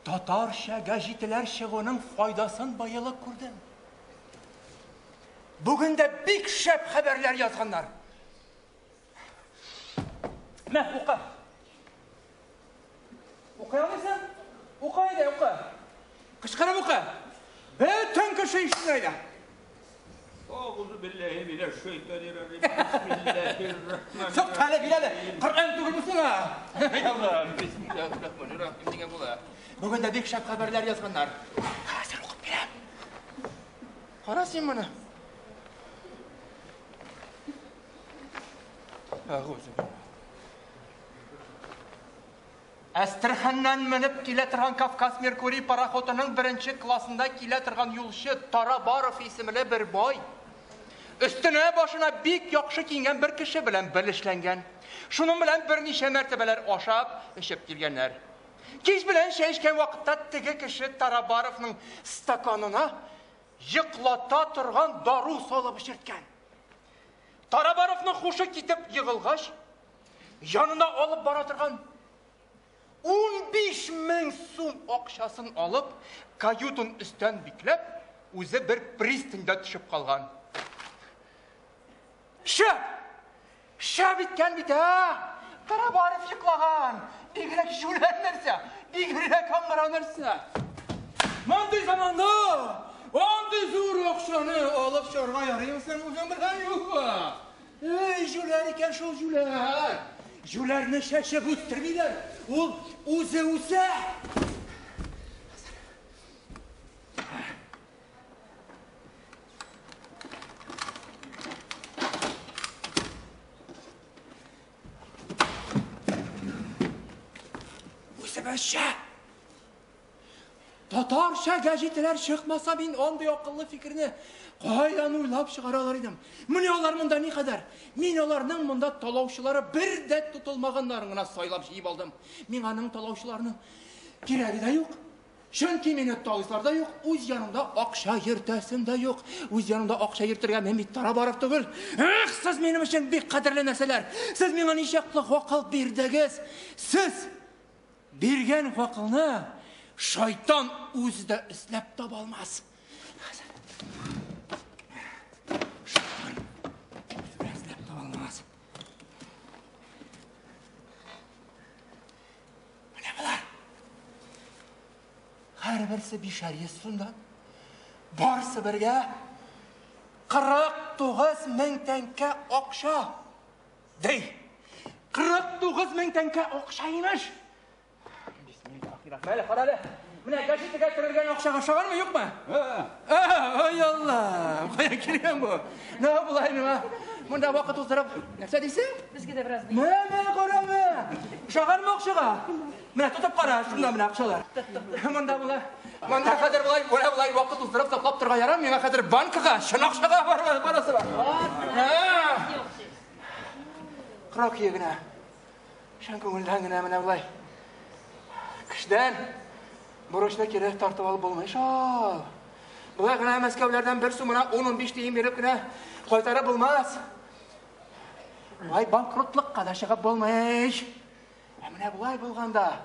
Татарча гәҗитләр чыгуның файдасын быелык күрдем. Бүген дә бик шәп хәбәрләр язганнар. Мә, укы. Укый алмыйсың? Укы әйдә, укы. Кычкырып укы. Бөтен кеше ишетсен әйдә. Әгъузу билләһи минәш-шәйтанир-раҗим. Бисмиллаһир-рахманир-рахим. Туктале, бир әле. Коръән түгел бу сиңа. Аллаһ, бисмиллаһир-рахманир-рахим дигән була. Бүген дә бик шәп хәбәрләр язганнар. Хәзер укып бирәм. Кара син моны. Әгъузу билләһи. Әстерханнан менеп килә торган Кавказ Меркурий пароходының беренче классында килә торган юлчы Тарабаров исемле бер бай өстенә башына бик яхшы киенгән бер кеше белән белешләнгән. Шуның белән берничә мәртәбәләр ашап, эчеп килгәннәр. Кич белән чәй эчкән вакытта теге кеше Тарабаровның стаканына йоклата торган дару салып эчерткән. Тарабаровның хушы китеп егылгач, янына алып бара торган 15 мең сум акчасын алып, каютын өстән бикләп, үзе бер пристаньда төшеп калган. Шәп! Шәп иткән бит, ә! Тарабаров йоклаган! Бигрәк җүләр нәрсә! Бигрәк аңгыра нәрсә! Мондый заманда андый зур акчаны алып чыгарга ярыймы соң үзең белән юкмы? Эй, җүләр икән шул җүләр! Җүләрне чәчеп үстермиләр, ул үзе үсә! Үзебезчә! Татарча гәҗитләр чыкмаса, мин андый акыллы фикерне кайдан уйлап чыгара алыр идем? Менә алар монда никадәр. Мин аларның монда талаучылары бер дә тотылмаганнарын гына сайлап җыеп алдым. Миңа аның талаучыларының кирәге дә юк. Чөнки мине талыйсылар да юк, үз янымда акча йөртәсем дә юк. Үз янымда акча йөртергә мин бит Тарабаров түгел. Эх, сез минем өчен бик кадерле нәрсәләр. Сез миңа ничаклы акыл бирдегез. Сез биргән акылны шайтан үзе дә эзләп таба алмас. Хәзер. Шайтан үзе дә эзләп таба алмас. Менә болар. Һәрберсе бишәр йөз сумнан. Барсы бергә 49 мең тәңкә акча. Ди. 49. 9 мең тәңкә акча имеш. Бисмиллахиррахманиррахим. Кара әле. Менә газетага керергән акчага ошаганмы, юкмы? Ай Алла, кая килгән бу? Нә болай миңа? Монда вакыт уздырып, нәрсә дисең? Безгә дә бераз. Мә, мә, кара, мә. Ошаганмы акчага? Менә тотып кара, шунда менә акчалар. Монда була. Монда хәзер болай, болай, болай вакыт уздырып саклап торырга ярамый. Миңа хәзер банкага, чын акчага барасы бар. Кырау кие генә. Чын күңелдән генә менә болай. Кешедән бурычны кире тартып алып булмый шул. Болай гына Мәскәүләрдән бер сумына 10-15 тиен биреп кенә кайтарып булмас. Болай банкротлыкка да чыгып булмый. Ә менә болай булганда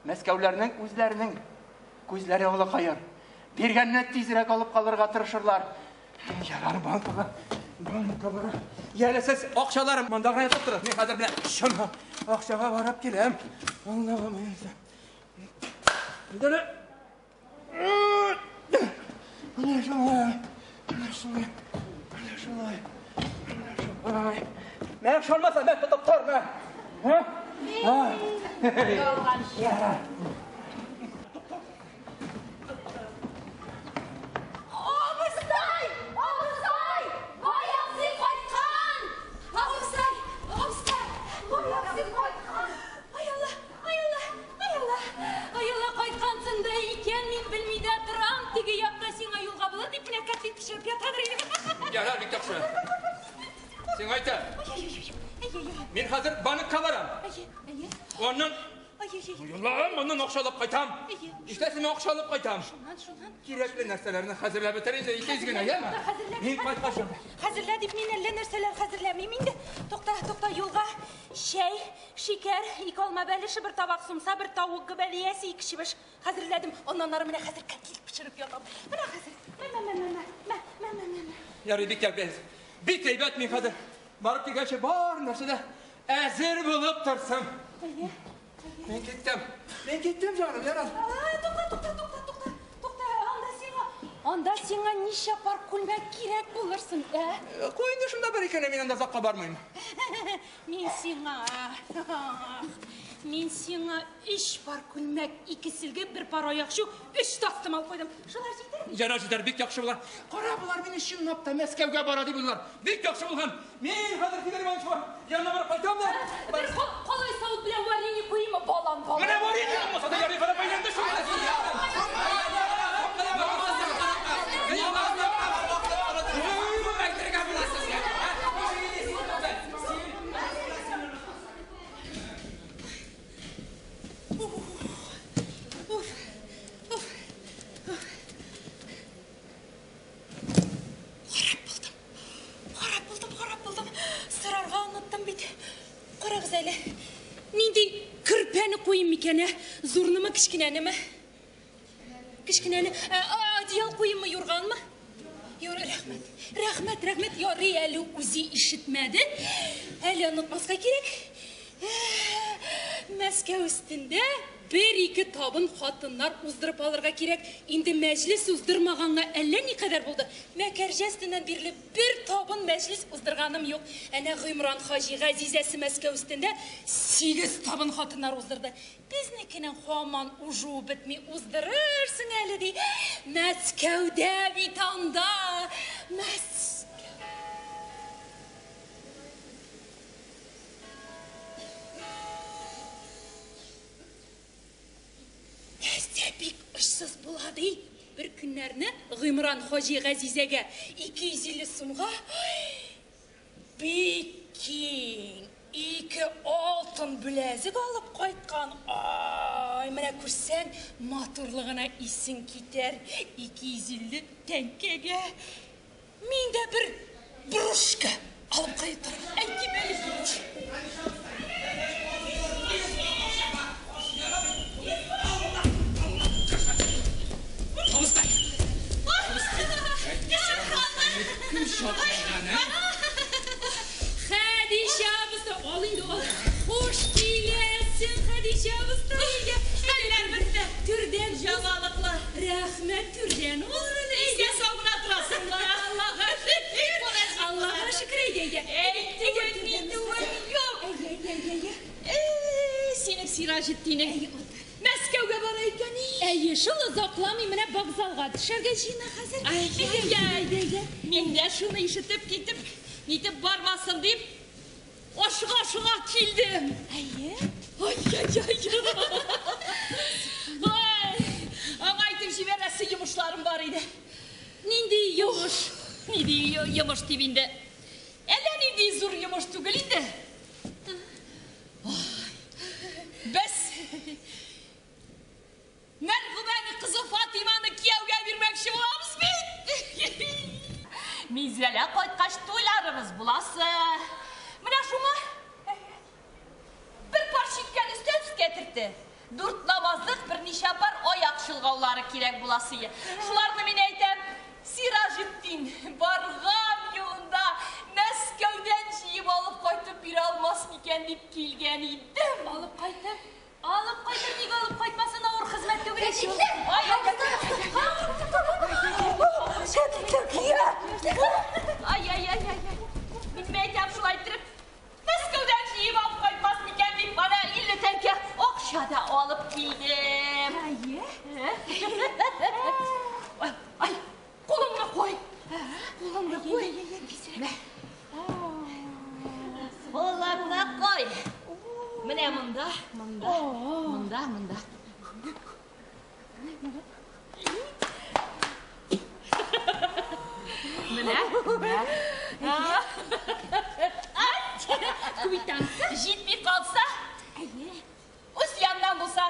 Мәскәүләрнең үзләренең күзләре олыкаер. Биргәнне тизрәк алып калырга тырышырлар. Ярар, банкага, банкага. Яле сез акчаларым монда гына ятып торыгыз. Мин хәзер менә чын акчага барып киләм. Аллаһым. Менә шулай, менә шулай, менә шулай, менә шулай. Мә, ышанмаса, мә, тотып тор, мә. Ялганчы. Абыстай! Абыстай! Бай абзый кайткан! Абыстай! Абыстай! Бай абзый кайткан! Ай Алла! Ай Алла! Ай Алла! Ай Алла, кайткансың да икән, мин белми дә торам. Теге якта сиңа юлга була дип менә котлет пешереп ятадыр идем. Ярар, бик яхшы. Сиңа әйтәм. Мин хәзер банкка барам. Аннан Аллаһым, аннан акча алып кайтам. Ишетәсеңме, мин акча алып кайтам. Шуннан, шуннан. Кирәкле нәрсәләрне хәзерләп бетер инде, тиз генә, яме? Мин кайткач. Хәзерлә дип мин әллә нәрсәләр хәзерләмим инде. Тукта, тукта, юлга чәй, шикәр, ике алма бәлеше, бер табак сумса, бер тавык гөбәдиясе, ике чебеш хәзерләдем. Аннан ары менә хәзер котлет пешереп ятам. Менә хәзер. Мә, мә, мә, мә, мә, мә, мә, мә. Ярый, бик әйбәт. Бик әйбәт, мин хәзер барып килгәнче бар нәрсә дә әзер булып торсын. Мин киттем. Мин киттем, җаным, ярар. Тукта, тукта, тукта, тукта. Тукта, анда сиңа ничә пар күлмәк кирәк булырсың, ә? Куй инде шунда бер икәне, мин анда озакка бармыйм. Мин сиңа 3 пар күлмәк, 2 силге, 1 пар аякчу, 3 тастымал куйдым. Шулар җитәрме? Ярар, җитәр, бик яхшы булган. Кара, булар мине чынлап та Мәскәүгә бара дип уйлар. Бик яхшы булган. Мин хәзер Фидер Ивановичка янына барып кайтам да. Бер калай савыт белән варенье куйыймы, балам, балам. Менә варенье булмаса да ярый, кара бәйләнде шул. Карагыз әле. Нинди көрпәне куйым микән, ә? Зурнымы, кечкенәнеме? Кечкенәне. Одеял куйыммы, юрганмы? Юр, рәхмәт. Рәхмәт, рәхмәт. Ярый әле үзе ишетмәде. Әле онытмаска кирәк. Мәскәү өстендә бер-ике табын хатыннар уздырып алырга кирәк. Инде мәҗлес уздырмаганга әллә никадәр булды. Мәкәрҗә өстеннән бирле бер табын мәҗлес уздырганым юк. Әнә Гыймран хаҗи Газизәсе Мәскәү өстендә 8 табын хатыннар уздырды. Безнекенең һаман ужуы бетми, уздырырсың әле ди. Мәскәүдә бит анда. Мәскәү. Нәрсә бик очсыз була ди. Бер көннәрне Гыймран хаҗи Газизәгә 250 сумга бик киң 2 алтын беләзек алып кайткан. Ай, менә күрсәң, матурлыгына исең китәр. 250 тәңкәгә мин дә бер брошка алып кайтырмын. Әйтим әле. Хәдичә абыстай, ал инде, ал. Хуш киләсең, Хәдичә абыстай. Хәлләр бетте. Түрдән җагалыклар. Рәхмәт, түрдән ул. Әйдә, сау гына торасыңлар. Аллаһка шөкер. Аллаһка шөкер, әйдә, әйдә. Әй, түгел, мин түгел, юк. Әйдә, әйдә, әйдә. Сираҗетдинең. Мәскәүгә бара икән. Әйе, шул озакламый менә вокзалга төшәргә җыена хәзер. Әйдә, әйдә, әйдә. Мин дә шуны ишетеп китеп, нитеп бармасын дип, ашыга-ашыга килдем. Әйе. Ай-яй-яй. Ай, аңа әйтеп җибәрәсе йомышларым бар иде. Нинди йомыш? Нинди йомыш дип инде. Әллә нинди зур йомыш түгел инде. Без Мәрхүмәнең кызы Фатиманы кияүгә бирмәкче булабыз бит. Минзәлә кайткач туйларыбыз буласы. Менә шуңа бер пар чиккән өстәл кәтертте. Дүрт намазлык, берничә пар аяк чолгаулары кирәк буласы. Шуларны мин әйтәм, Сираҗетдин барган юлында Мәскәүдән җыеп алып кайтып бирә алмас микән дип килгән идем. Алып кайтыр. Алып кайтыр, ник алып кайтмасын, авыр хезмәт түгел ич ул. Ай, ай, ай, ай, ай, ай. Мин әйтәм шулай иттереп, Мәскәүдән җыеп алып кайтмас микән дип, ана 50 тәңкә акча да алып килдем. Әйе. Ай, кулыңны куй. Кулыңны куй. Кулыңны куй. Менә монда, монда, монда, монда. Менә, менә. Квитанция. Җитми калса, үз яннан булса,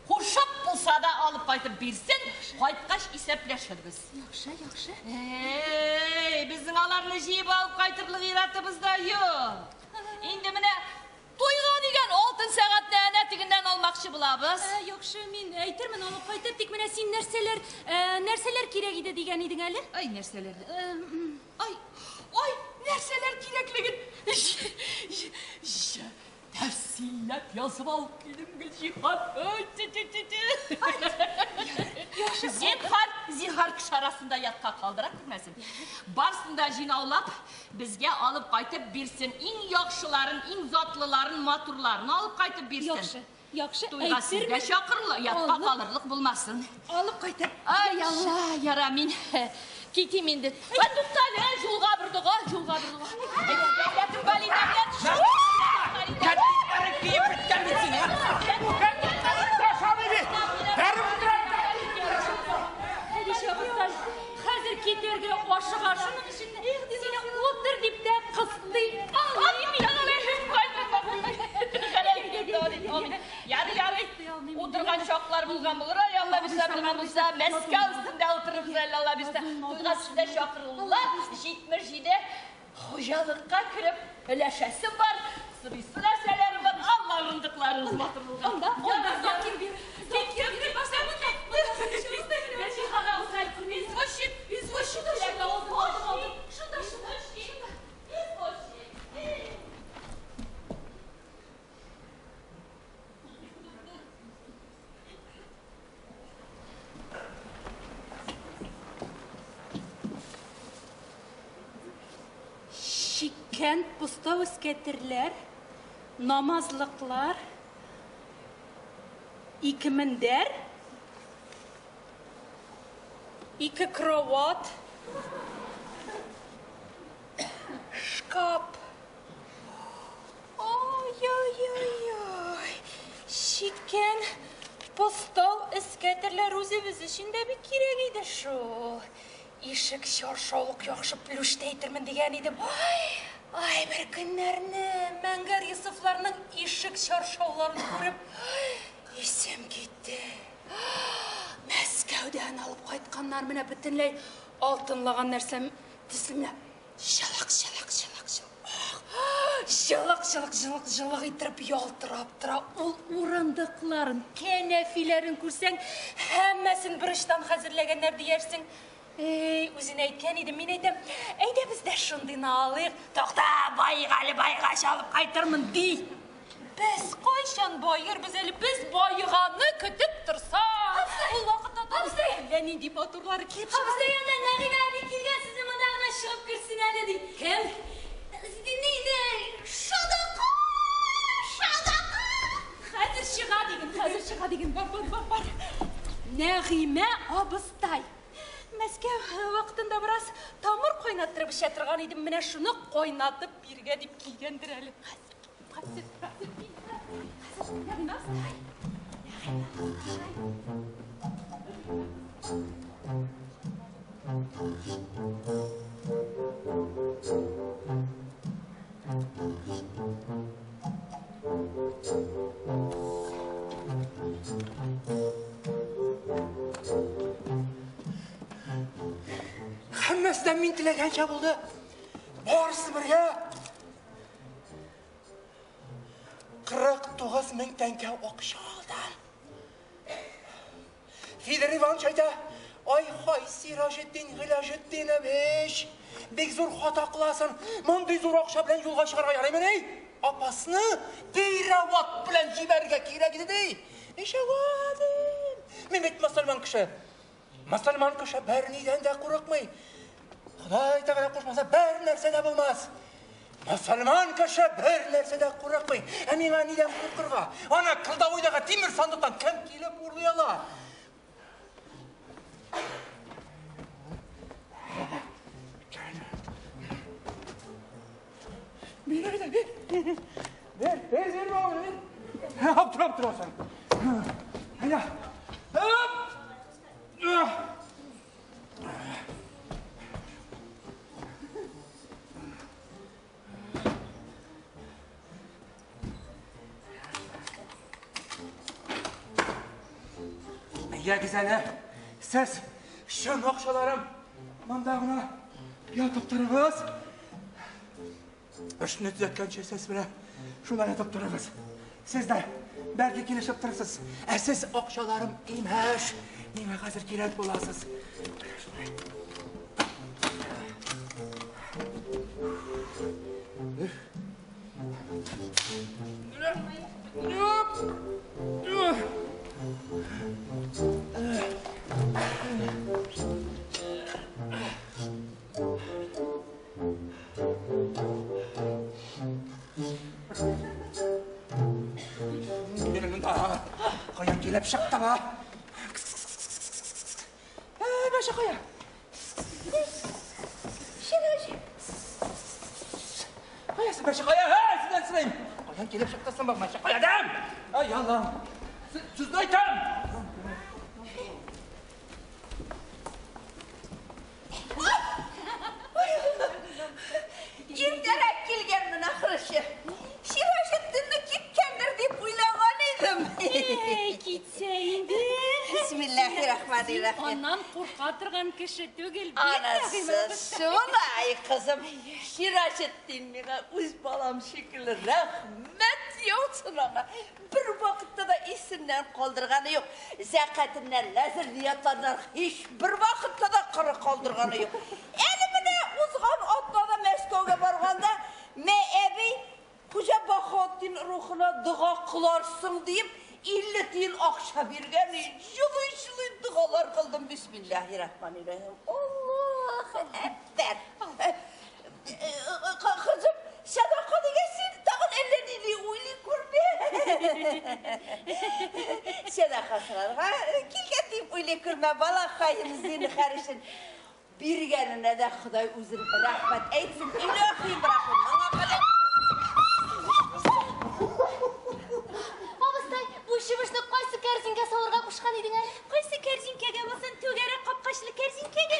кушып булса да алып кайтып бирсен, кайткач исәпләшербез. Яхшы, яхшы. Эй, безнең аларны җыеп алып кайтырлык иратыбыз да юк. Инде менә туйга дигән алтын сәгатьне әнә тегеннән алмакчы булабыз. Яхшы, мин әйтермен алып кайтыр, тик менә син нәрсәләр, нәрсәләр кирәк иде дигән идең әле? Ай, нәрсәләр? Ай, ай, нәрсәләр кирәклеген тәфсилләп язып алып килдем, Гөлҗиһан. Ай, тü-тü-тü-тü. Зинһар, зинһар кеше арасында ятка калдыра күрмәсен. Барсын да җыйнаулап, безгә алып кайтып бирсен. Иң яхшыларын, иң затлыларын, матурларын алып кайтып бирсен. Яхшы, яхшы, Туйга сезгә әйтермен. чакырыла, ятка Алып- калырлык булмасын. Алып кайтыр. Ай, Алла, яра, мин китим инде. Ай, туктале, юлга бер дога, юлга бер дога. Дәүләтем Гали, дәүләт. Кәтлитләре киеп беткән бит син, а? Хәдичә абыстай, хәзер китәргә ашыга, шуның өчен сине утыр дип тә кыстый алмыйм. Ярый, ярый. Утырган чаклар булган булыр, ай, Алла бирсә, булган булса, Мәскәү өстендә утырырбыз әле, Алла бирсә. Туйга сездә чакырулы, 77 хуҗалыкка кереп өләшәсем бар, сорыйсы нәрсәләрем бар, Алла урындыкларыгыз матур булган. Анда, анда, Закир бир. Киттем, Извозчик, извозчик, Шунда, шунда, шунда. извозчик. Чиккән постау эскәтерләр, намазлыклар, ике мендәр, ике кровать, шкаф. Ой-ой-ой-ой. Чиккән постау эскәтерләр үзебез өчен дә бик кирәк иде шул. Ишек чаршаулык яхшы плюш тә әйтермен дигән идем. Ай, ай, бер көннәрне Мәңгәр Йосыфларның ишек чаршауларын күреп, ай, исем китте. Мәскәүдән алып кайтканнар менә бөтенләй алтынлаган нәрсәм төсле менә чылык, чылык, чылык, чылык. Ах, чылык, чылык, чылык, чылык иттереп ялтырап тора. Ул урындыкларын, кәнәфиләрен күрсәң, һәммәсен берочтан хәзерләгәннәр диярсең. Эй, үзенә әйткән идем, мин әйтәм, әйдә без дә шундыйны алыйк. Тукта, байык әле, байыгач алып кайтырмын, ди. Без кайчан байырбыз әле, без байыганны көтеп торсак. Ул вакытта да әллә нинди матурлары килеп чыга. Абыстай анда Нәгыймә әби килгән, сезне монда гына чыгып керсен әле, ди. Кем? Ни, шадака! Шадака! Хәзер чыга. Хәзер чыга диген, бар, бар, бар, бар. Нәгыймә абыстай. Мәскәү вакытында бераз тамыр кайнаттырып эчә торган идем. Менә шуны кайнатып биргә дип килгәндер әле. Хәзер, хәзер, хәзер, хәзер. Нәгыймә абыстай. Нәгыймә абыстай. Һәммәсе дә мин теләгәнчә булды. Барысы бергә 49 мең тәңкә акча алдым. Федор Иванович әйтә, ай-хай, Сираҗетдин Гыйләҗетдинович, бик зур хата кыласың. Мондый зур акча белән юлга чыгарга ярыймыни? Апасны пирават белән җибәрергә кирәк иде, ди. Ничего, дим. Мин бит мөселман кеше. Мөселман кеше бернидән дә курыкмый. Ходай Тәгалә кушмаса, бер нәрсә дә булмас. Мөселман кеше бер нәрсә дә курыкмый. Ә миңа нидән куркырга? Ана кладовойдагы тимер сандыктан кем килеп урлый ала? Бир, бир, бир. Бир, бир, бир, бир. Алып тор, алып тор сен. Әйдә. Оп! Ягез әле, сез чын акчаларым монда гына ятып торыгыз. Эшне төзәткәнче сез менә шулай ятып торыгыз. Сез дә бәлки килешеп торырсыз. Ә сез акчаларым имеш, миңа хәзер кирәк буласыз. Менә шулай. Бирен монда. Каян килеп чыкты бу? Мәшә кая? Каясы мәшә кая? Һә, сездән сорыйм. Каян килеп чыкты соң бу мәшә каядан? Ай, Аллам. Сүзне әйтәм. Иртәрәк килгәнмен ахрысы. Сираҗетдинне киткәндер дип уйлаган идем. Эй, китсә инде. Бисмиллаһир-рахманир-рахим. Аннан курка торган кеше түгел бит, Анасы Нәгыймә абыстай. шулай, кызым. Сираҗетдин миңа үз балам шикелле рәхмәт яусын аңа. Бер вакытта да исеннән калдырганы юк. Зәкәтеннән, нәзер ниятларыннан һич бер вакытта да коры калдырганы юк. Әле менә узган атнада Мәскәүгә барганда, мә әби Хуҗа Баһаутдин рухына дога кыларсың диеп, 50 тиен акча биргән. Җылый-җылый догалар кылдым. Бисмиллаһир-рахманир-рахим. Аллаһу әкбәр. Кызым, садака дигән син тагын әллә нили уйлый күрмә. Садака сорарга килгән дип уйлый күрмә, балакаем, зинһар өчен. Биргәненә дә Ходай үзен рәхмәт әйтсен. Илаһи рәхим, моңа кадәр. Абыстай, бу чебешне кайсы кәрзингә салырга кушкан идең әле? Кайсы кәрзинкәгә булсын, түгәрәк капкачлы кәрзинкәгә.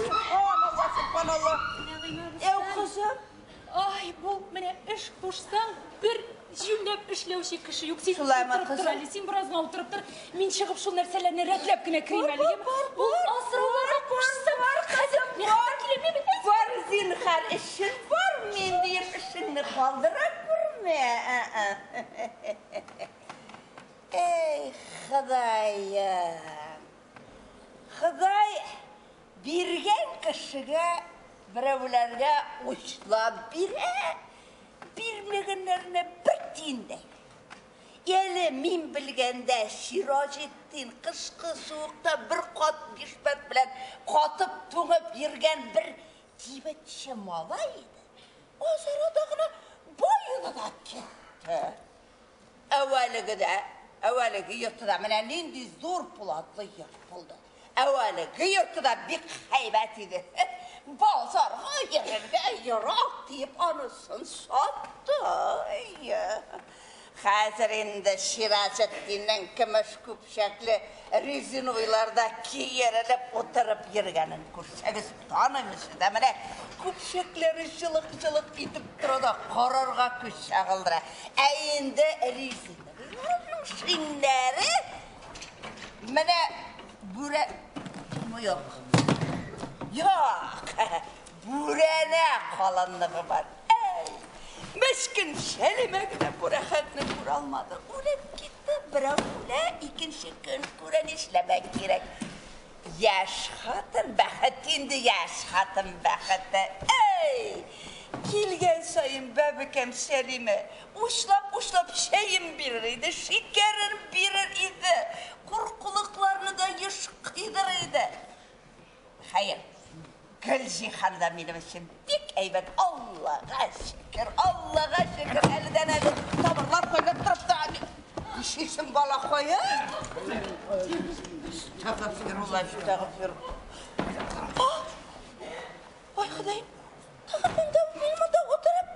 Субханалла, субханалла. Нәгыймә Әү, абыстай. кызым. Ай, бу менә эш кушсаң, бер җүнләп эшләүче кеше юк. Син Шулаймы, утырып тор кызым? әле, син бераз гына утырып тор. Мин чыгып шул нәрсәләрне рәтләп кенә керим әле. Бар, бар, Ул бар, асрауларга кушсаң, хәзер мин хәтта килеп бит. Бар, зинһар, эшең бар, мин диеп эшеңне калдыра күрмә. Эй, Ходаем. Ходай биргән кешегә берәүләргә учлап бирә, бирмәгәннәренә бер тиен дә юк. Әле мин белгәндә Сираҗетдин кышкы суыкта бер кат бишмәт белән катып туңып йөргән бер кибетче малай иде. Аз арада гына баеды да китте. Әүвәлегедә, әүвәлеге йорты да менә нинди зур пулатлы йорт булды. Әүвәлеге йорты да бик һәйбәт иде. Базарга йөрергә ерак диеп анысын сатты. Әйе. Хәзер инде Шираҗетдиннең көмеш көпчәкле резиновыйларда киерелеп утырып йөргәнен күрсәгез, танымыйсыз да. Менә көпчәкләре җылык-җылык итеп тора да карарга күз чагылдыра. Ә инде резиновыйларның шиннәре менә бүрә юк. Юк, бүрәнә калынлыгы бар. Әй, мескен Сәлимә генә бу рәхәтне күрә алмады. Үлеп китте, берәү үлә, икенче көн күрә, нишләмәк кирәк. Яшь хатын бәхете инде, яшь хатын бәхете. Әй, килгән саен бәбекәм Сәлимә учлап-учлап чәен бирер иде, шикәрен бирер иде, куркулыкларны да еш кыйдырыр иде. Хәер, Гөлҗиһан да минем өчен бик әйбәт. Аллага шөкер, Аллага шөкер, әледән әле тамырлар кайнап торып та. Нишлисең, балакаем? Әстәгъфирулла, әстәгъфир. Ай, Ходаем, тагын монда, мин монда утырып,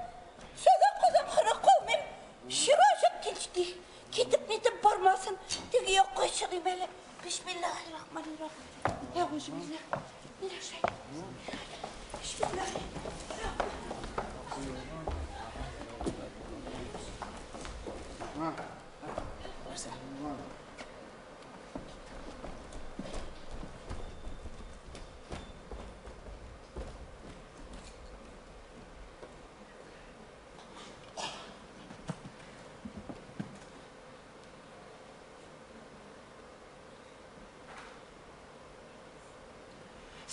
сәдакадан гына калмыйм. Сираҗетдин китеп нитеп бармасын. Теге якка чыгыйм әле. Бисмиллаһир-рахманир-рахим. Әгъузу биллаһ минәш-шайтанир. Бисмиллаһир.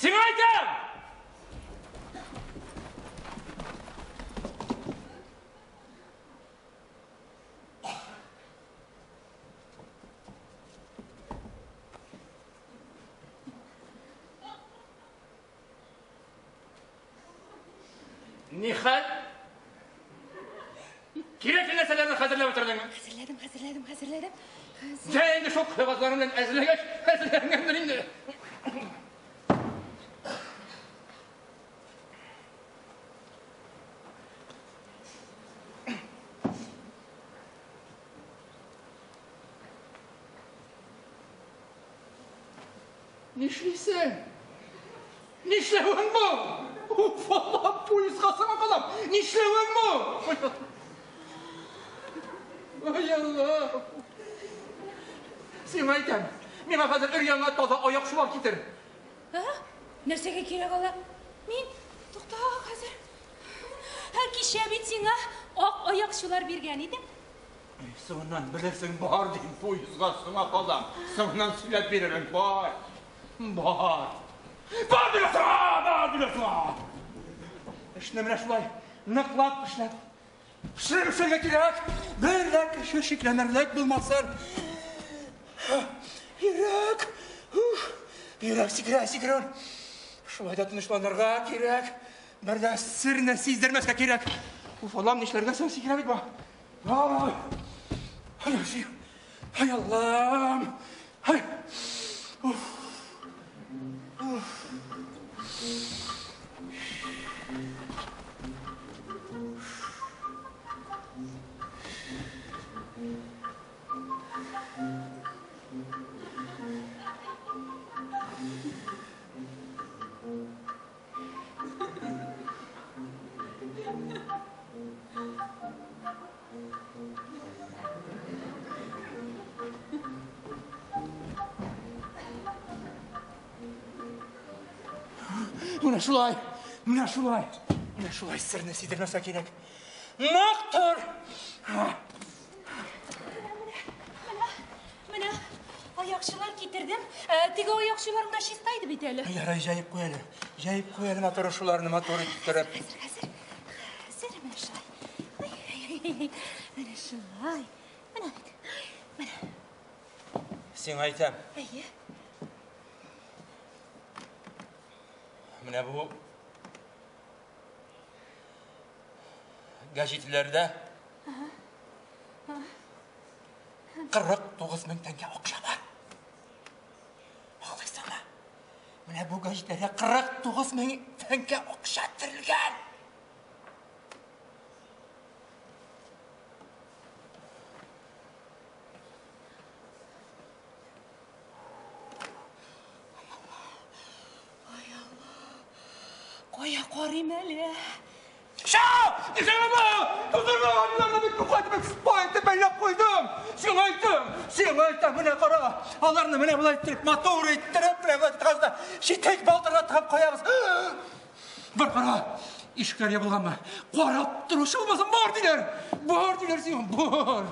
Сиңа әйтәм! Нихәл? Кирәкле нәрсәләрне хәзерләп бетердеңме? Хәзерләдем, хәзерләдем, хәзерләдем. Хәзер. Җә инде шул кәгазьләрең белән әзерләгәч, әзерләнгәндер инде. Нишлисең? Нишләвең бу? Уф, Алла, поездга соңга калам. Нишләвең бу? Ай, Алла. Сиңа әйтәм, миңа хәзер өр-яңа таза аякчулар китер. Ә? Нәрсәгә кирәк алар? Мин, тукта, хәзер. Ә, кичә бит сиңа ак аякчулар биргән идем. Соңыннан белерсең, бар дим, поездга соңга калам. Соңыннан сөйләп бирермен, бар. Бар. Бар дим сиңа, бар дим сиңа. Эшне менә шулай ныклап эшләп, пешереп эшләргә кирәк. Бер дә кеше шикләнерлек булмасын. Йөрәк, уф, йөрәк сикерә, сикерә. Шулай да тынычланырга кирәк. Бер дә серне сиздермәскә кирәк. Уф, Аллам, нишләргә соң, сикерә бит бу. Ай, ай, ай, Аллам. Ай, уф, уф. Менә шулай, менә шулай, менә шулай серне сиздермәскә кирәк. Нык тор! Менә аякчулар китердем. Теге аякчуларым да чиста иде бит әле. Ярай, җәеп куй әле. Җәеп куй әле матур шуларны, матур иттереп. Хәзер, хәзер. Хәзер менә шулай. Ай, менә шулай. Менә бит. Менә. Сиңа әйтәм. Әйе. Менә бу гәҗитләрдә 49 мең тәңкә акча бар. Аңлыйсыңмы? Менә бу гәҗитләргә 49 мең тәңкә акча терелгән. Ай Алла. Кая карыйм әле? Шау! Нишләмә? Тудырма, мин бит кайтып спайты бәйләп куйдым. Сиңа әйттем, сиңа әйтәм, менә кара. Аларны менә болай иттереп, матур иттереп, менә болай тыгабыз да, читек балтырга тыгып куябыз. Бар кара, ишекләр ябылганмы? Карап торучы булмасын, бар диләр. Бар диләр сиңа, бар.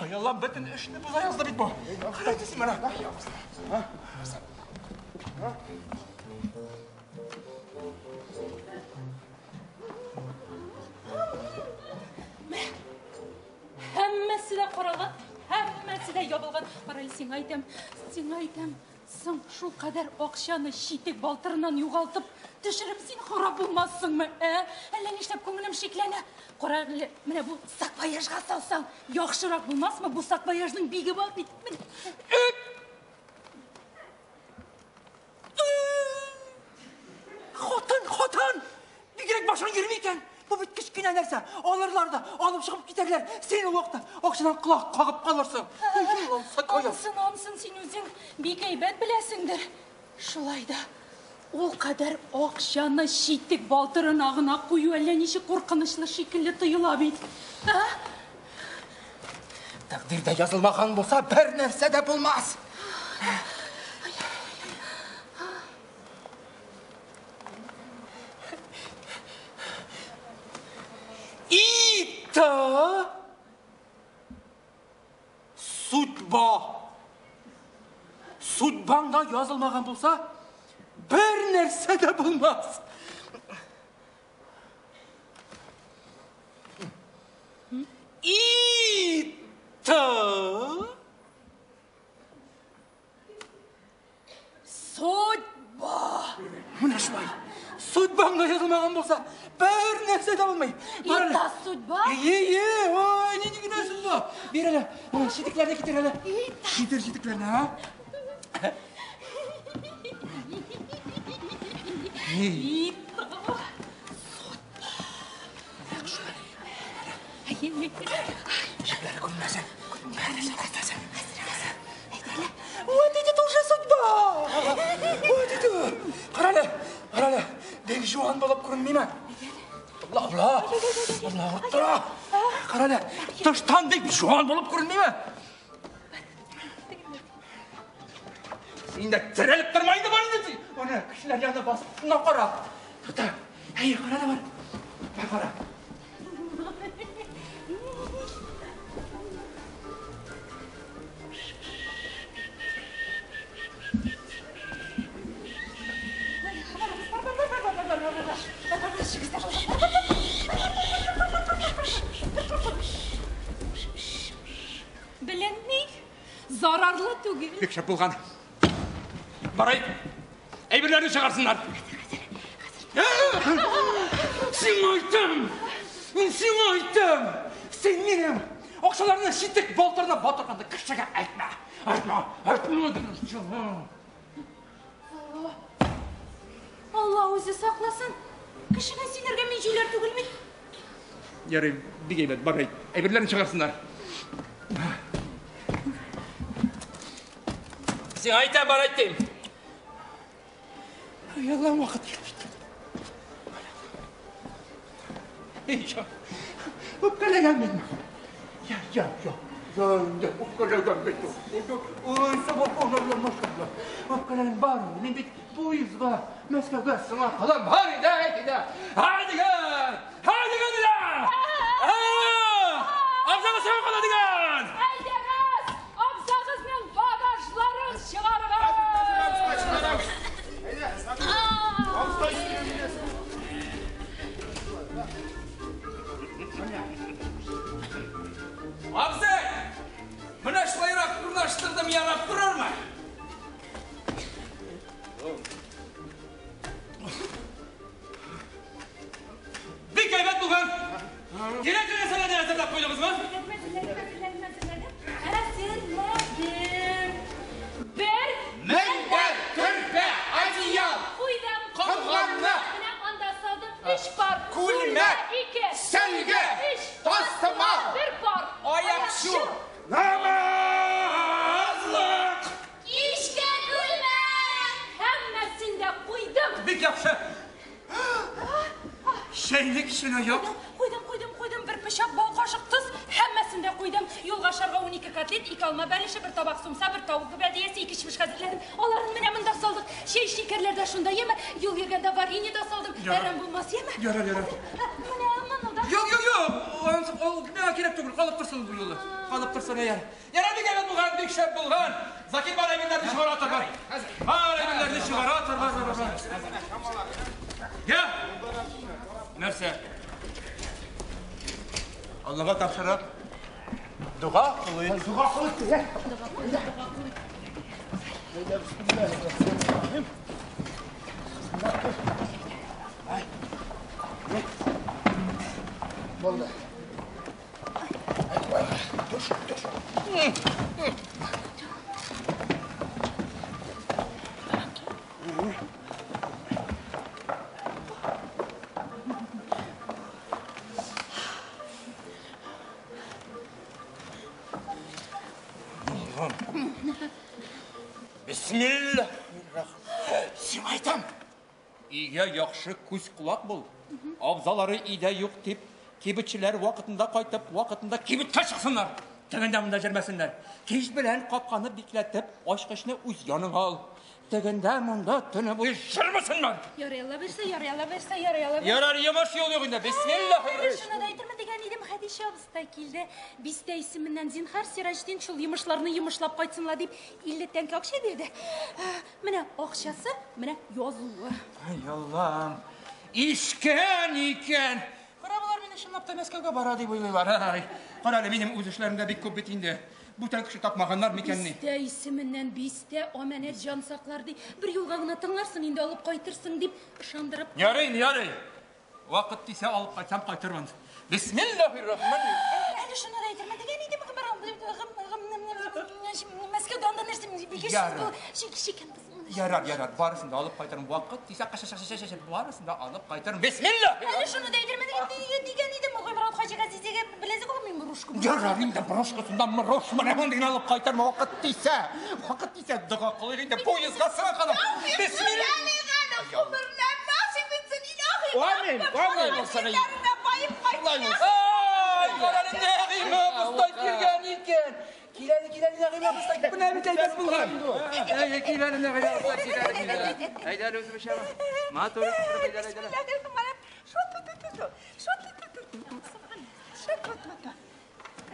Ай Аллам, бөтен эшне боза язды бит бу. Кара әйтәсең менә. Һәммәсе дә каралган, һәммәсе дә ябылган. Кара әле, сиңа әйтәм, сиңа әйтәм. Соң шул кадәр акчаны читек балтырыннан югалтып төшереп син харап булмассыңмы, ә? Әллә нишләп күңелем шикләнә. Кара әле, менә бу саквояжга салсаң, яхшырак булмасмы? Бу саквояжның биге бар бит. Менә. Хатын, хатын! Бигрәк башың йөрми икән. Бу бит кечкенә нәрсә. Алырлар да, алып чыгып китәрләр. Син ул вакытта акчадан колак кагып калырсың. Саквояж. Ансын, ансын син үзең бик әйбәт беләсеңдер. Шулай да ул кадәр акчаны читек балтырына гына кую әллә ничек куркынычлы шикелле тоела бит. Ә? Тәкъдирдә язылмаган булса, бер нәрсә дә булмас. Это судьба. Судьбаңда язылмаган булса, бер нәрсә дә булмас. Это Судьба. Менә шулай. Судьбаңда язылмаган булса, бер нәрсә дә булмый. Бар әле. Это судьба? Ие, ие, ой, нинди генә судьба. Бир әле, менә читекләрне китер әле. Китер читекләрне, а? Это Ишекләр күренмәсен. Күренмәсен. Вот это уже судьба! Вот это! Кара әле, кара әле. Бик жуан булып күренмиме? Алла, алла. Алла, авырып тора. Кара әле, тыштан бик жуан булып күренмиме? Син дә терелеп тормай инде бар инде. Аны кешеләр янына басып, шуннан кара. Тукта. Әй, кара әле бар. Бар кара. Беленми, зарарлы түгел. Бик шәп булган. Барай, әйберләрне чыгарсыннар. Сиңа әйтәм! Мин сиңа әйтәм! Син минем акчаларны читек балтырына батырганда кешегә әйтмә! Әйтмә! Әйтмә! Алла, Алла үзе сакласын. Кешегә сөйләргә мин җүләр түгел бит. Ярый, бик әйбәт, барай. Әйберләрне чыгарсыннар. Сиңа әйтәм, бар әйт дим. Ай, Аллам, вакыт килеп җитте. Эй, үпкәләгән бит. Я, я, я. Я, я, үпкәләгән бит. Ой, сабак, машалла. Үпкәләгән бар. Мин бит поездга, Мәскәүгә сиңа калам. Бар иде, әйт иде. Һа дигән! Һа дигән иде! Абзагыз сиңа кала дигән! Әйдәгез, абзагызның багажларын чыгарыгыз. Абзый! Менә шулайрак урнаштырдым, ярап торырмы? Бик әйбәт булган. Кирәкле нәрсәләрне әзерләп куйдыгызмы? Чынаяк. Куйдым, куйдым, куйдым. Бер пычак, бал, кашык, тоз. Һәммәсен дә куйдым. Юлга ашарга 12 котлет, 2 алма бәлеше, бер табак сумса, бер тавык гөбәдиясе, 2 чебеш хәзерләдем. Аларын менә монда салдык. Чәй, шикәрләр дә шунда, яме. Юл йөргәндә варенье да салдым. Әрәм булмас, яме. Ярар, ярар. Менә моны да. Юк, юк, юк. Ул миңа кирәк түгел. Калып торсын бу юлы. Калып торсын, әйе. Ярар, бик әйбәт булган, бик шәп булган. Закир бар әйберләрне чыгара тор, бар. Бар әйберләрне чыгара тор, бар, бар, бар. Я! Нәрсә? Аллага тапшырып, дога кылыйк. Дога кылыйк, Дога кылыйк. Булды. Төш, төш. Бисмиллаһиррахманиррахим. Сиңа әйтәм. Өйгә яхшы күз колак бул. Абзалары өйдә юк дип, кибетчеләр вакытында кайтып, вакытында кибеткә чыксыннар. Тегендә монда җөрмәсеннәр. Кич белән капканы бикләтеп, ачкычны үз яныңа ал. Тегендә монда төне буе җөрмәсеннәр. Ярый Алла бирсә, ярый Алла бирсә, ярый Алла бирсә. Ярар, йомыш юл юк инде. Әле Бисмиллаһиррахманиррахим. шуны да әйтермен дигән идем, Хәдичә абыстай килде. Бистә исеменнән зинһар Сираҗетдин шул йомышларны йомышлап кайтсынла дип 50 тәңкә акча бирде. Менә акчасы, менә язуы. Ай Аллам. Ишкән икән. Кара, болар мине чынлап та Мәскәүгә бара дип уйлыйлар. Ай, кара әле, минем үз эшләрем дә бик күп бит инде. Бүтән кеше тапмаганнар микәнни? Бистә исеменнән бистә амәнәт җан саклар ди. Бер юлга гына тыңларсың, инде алып кайтырсың дип ышандырып. Ярый, ярый. Вакыт тисә алып кайтсам кайтырмын. Бисмиллаһиррахманиррахим. Әле шуны да әйтермен дигән идем, Мәскәүдә анда нәрсә бик Ярар. шикән. Ярар, ярар, барысын да алып кайтырмын. Вакыт тисә каша барысын да алып кайтырмын. Бисмиллаһ. Әле шуны да әйтермен дигән идем, Гыймран хаҗи Газизигә беләзек алмыйм, брошка. Ярар, инде брошкасында мрош менә мондый гына алып кайтырмын. Вакыт тисә, вакыт тисә дога кылыйк инде поездга сыра калып. Бисмиллаһ. Амин, амин. Ай, карале, Нәгыймә абыстай килгән икән. Киләле, киләле, Нәгыймә абыстай. Менә бит әйбәт булган. Әй, киләле, Нәгыймә абыстай, киләле, киләле. Әйдә әле үзебезчә. Матур итеп, әйдә, әйдә.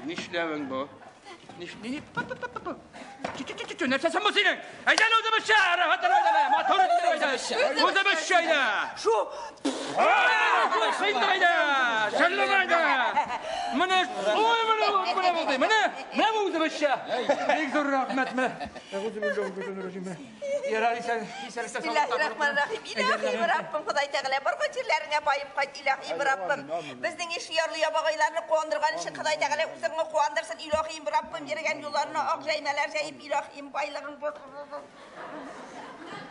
Нишләвең бу? Ни, па, па, па, па, па. Чү, чү, чү, чү, нәрсәсең бу синең? Әйдә әле үзебезчә, рәхәт әле, әйдә, матур итеп, әйдә. Үзебезчә, әйдә. Шу. Сыйдыр, әйдә. Шәллем, әйдә. Менә, ой, менә, менә булды. Менә, менә бу үзебезчә. Бик зур рәхмәт, менә. Ярар, исән, исәнлектә саулыкта. Бисмиллаһиррахманиррахим. Илаһи Раббым, Ходай Тәгалә, барган җирләреңә баеп кайт, илаһи Раббым. Безнең иш ярлы ябагайларны куандырган өчен Ходай Тәгалә үзеңне куандырсын, илаһи Раббым, йөргән юлларына ак җәймәләр җәеп, илаһи байлыгың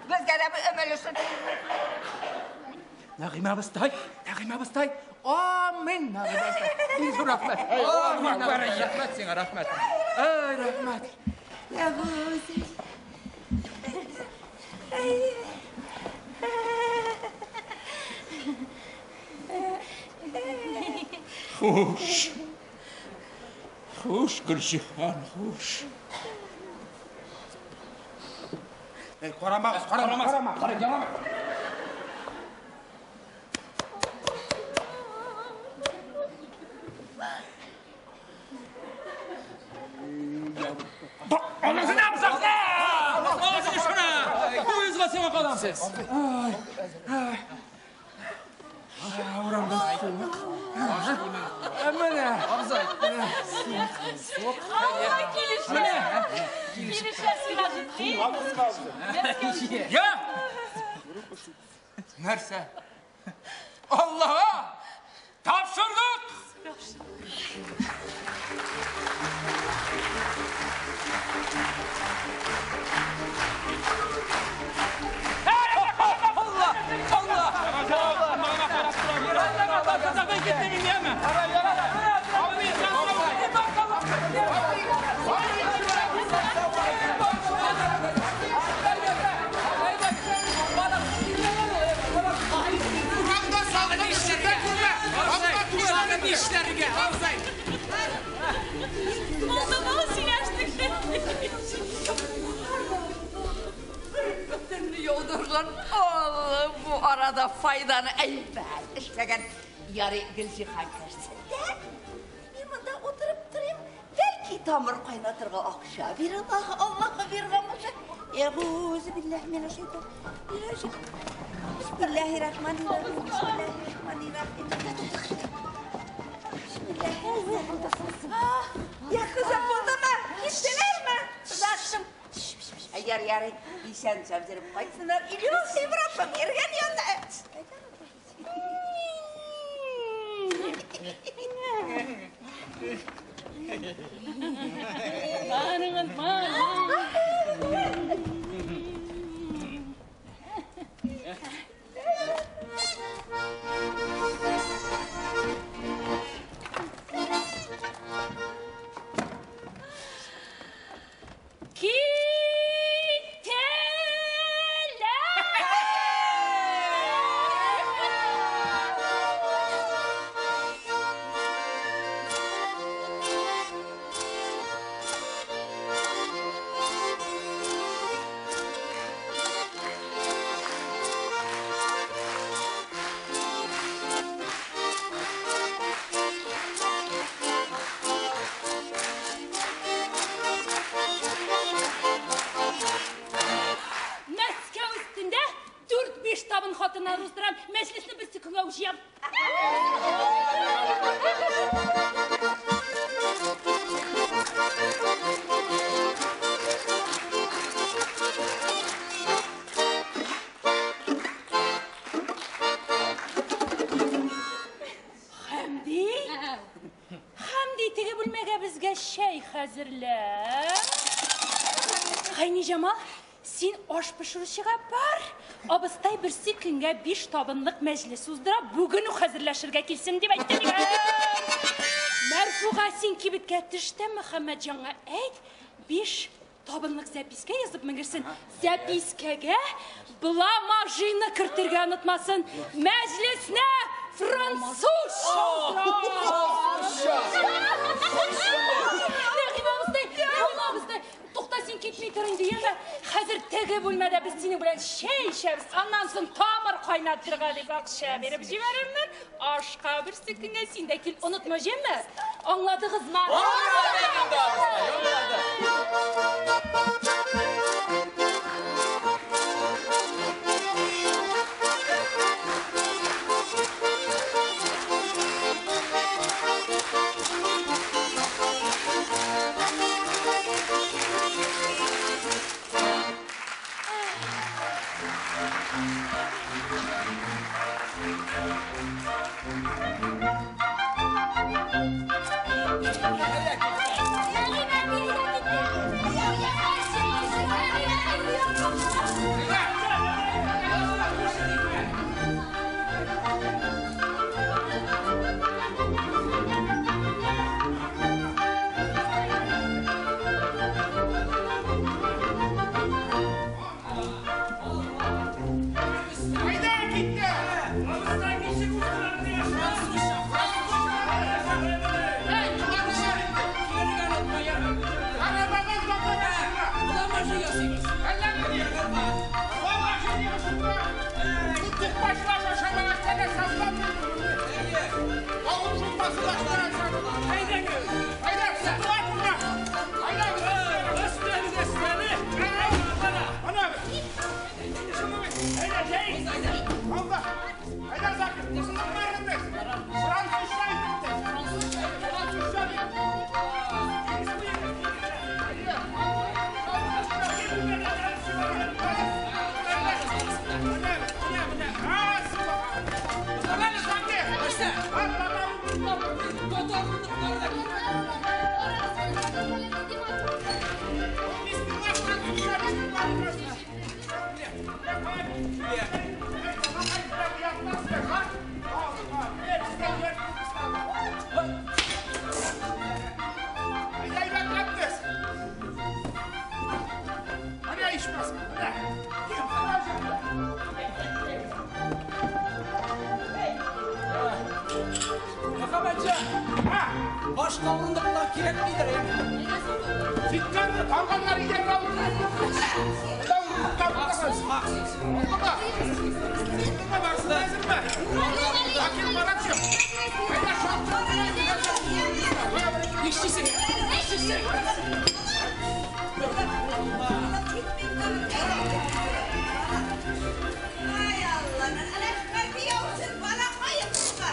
безгә дә өмелешен. Нәгыймә абыстай, Нәгыймә абыстай. Амин, Нәгыймә абыстай. Бик зур рәхмәт. Амин, рәхмәт сиңа, рәхмәт. Ай, рәхмәт. Хуш. Хуш, Гөлҗиһан, хуш. Эй, карамагыз, карама, карама. Кара, ярама. Аласını yapsakla! Alasını şuna! Poyuzga сиңа калам. Ай, ай. Урамда суык. Менә. Абзый. Алла килешә. Килешә Сираҗетдин. Я! Нәрсә? Аллаһа! Тапшырдык! Allah! Allah! Allah! Ben gitmeyeyim yeme. Урамда салкын ишетә күрмә. булган. Алла, бу арада файданы әйбәт эшләгән. Ярый, Гөлҗиһан керсен дә, мин монда утырып торыйм. Бәлки тамыр кайнатырга акча бирер, Аллаһы биргән булса. Әгуз биллаһи минәш шайтан. Бисмиллаһир-рахманир-рахим. Бисмиллаһир-рахманир-рахим. Бисмиллаһир-рахманир-рахим. Я кызым булдымы? Киттеләрме? Озаттым. Ярый, ярый, исән сау йөреп кайтсыннар. Илаһи Раббым, йөргән янда. Барыгыз, барыгыз. Мәскәү өстендә 4-5 табын хатыннар уздырам, мәҗлесне берсе көнгә үк җыям. Хәмди? Хәмди, теге бүлмәгә безгә чәй хәзерлә. Гайниҗамал, син аш пешерүчегә бар. Абыстай берсе көнгә 5 табынлык мәҗлес уздыра, бүген үк хәзерләшергә килсен дип әйтте миңа. Мәрфуга, син кибеткә төш тә Мөхәммәтҗанга әйт, 5 табынлык зәпискә язып менгерсен. Зәпискәгә бламажины кертергә онытмасын. Мәҗлесне французча уздыра. Нәгыймә абыстай, Нәгыймә абыстай, тукта, син китми тор инде, яме. Хәзер теге бүлмәдә без синең белән чәй эчәбез. Аннан соң тамыр кайнатырга дип акча биреп җибәрермен. Ашка берсе көнгә син дә кил, онытма, җәме? Аңладыгызмы? Башка урындыклар кирәкмидер, Ситкән, калганнар идәнгә утыра. Булдымы? Булдымы, барысы да әзерме? Закир, карачы. Әйдә, шап-шап. Нишлисең? Нишлисең? Ай, Алланың рәхмәте яусын, балакаем сиңа.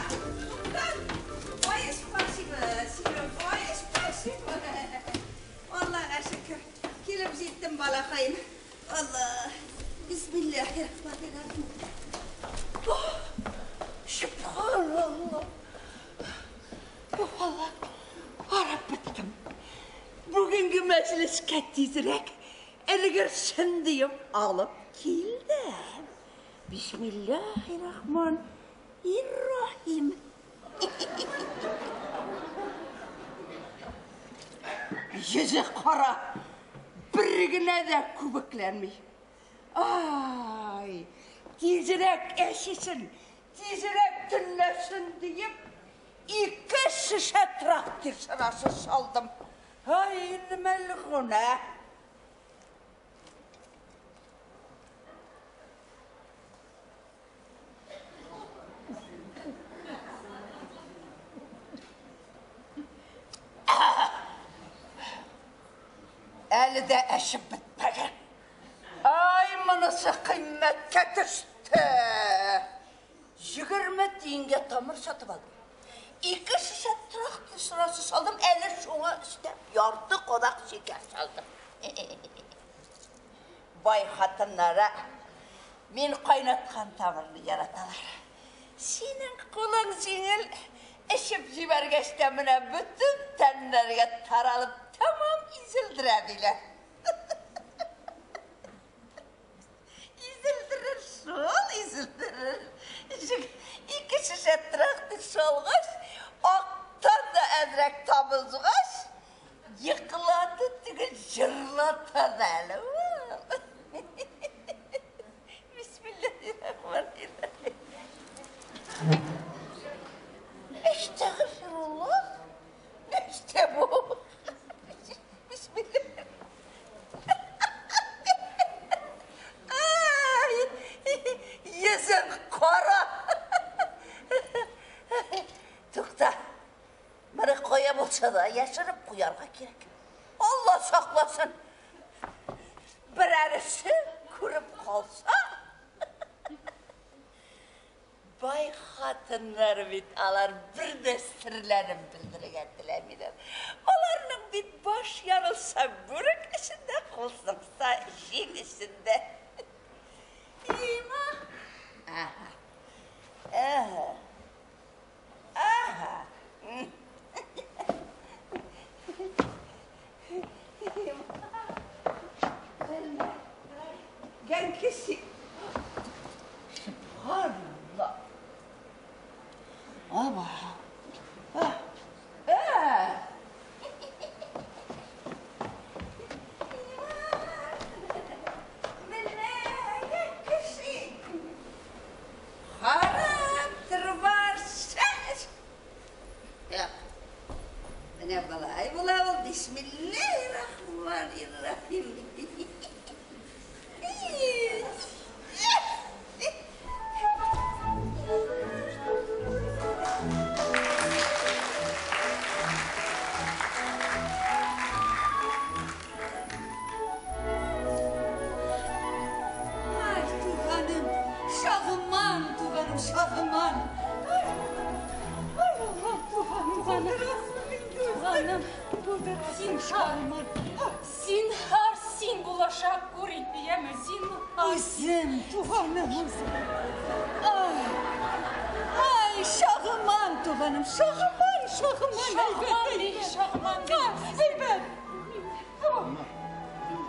Ой, спасибо, синең, ой, спасибо. Аллага шөкер, килеп җиттем, балакаем. Алла, бисмиллахиррахманиррахим. Субханалла. Алла, арып беттем. Бүгенге мәҗлескә тизрәк өлгерсен диеп алып килдем. Бисмиллахиррахманиррахим. Йөзе кара, бер генә дә күбекләнми. Ай, тизрәк әчесен, тизрәк төнләсен диеп, 2 шешә трактир сырасы салдым. Ай, мәлгунә. Әле дә әчеп бетмәгән. Ай, монысы кыйммәткә төште. 20 тиенгә тамыр сатып алдым. 2 шешә трактир сырасы салдым, әле шуңа өстәп ярты кадак шикәр салдым. Бай хатыннары мин кайнаткан тамырны яраталар. Синең кулың җиңел, эчеп җибәргәч тә менә бөтен тәннәргә таралып тәмам изелдерә диләр. Изелдерер шул, изелдерер. 2 шешә трактир салгач, актан да әзрәк табылгач, йыклады түгел, җырлата да әле. Бисмиллахиррахманиррахим. Әстәгъфируллаһ. Нәрсә бу? Бисмиллах. Ай, йөзең кара. Тукта. Моны кая булса да яшереп куярга кирәк. Алла сакласын. Берәрсе күреп калса. Бай хатыннар бит алар бер дә серләрен белдерергә теләмиләр. Аларның бит баш ярылса бүрек эчендә, кул сынса җиң эчендә. Има. Аһа. Аһа. Аһа. Гәнкесе. Субханалла. Аба. Харап тырмарсыз. Юк. Менә болай була ул. Бисмиллахиррахманиррахим. Ай, туганым, шагыман, туганым, шагыман. Ай, Аллам, туганым, Туганым, зинһар, зинһар, син булачак күр инде, яме, зинһар. Үзем, туганым, үзем. Ай, ай, шагыман, туганым, шагыман, шагыман, Шагыман, әйбәт, ди, шагыман, ди. Әйбәт.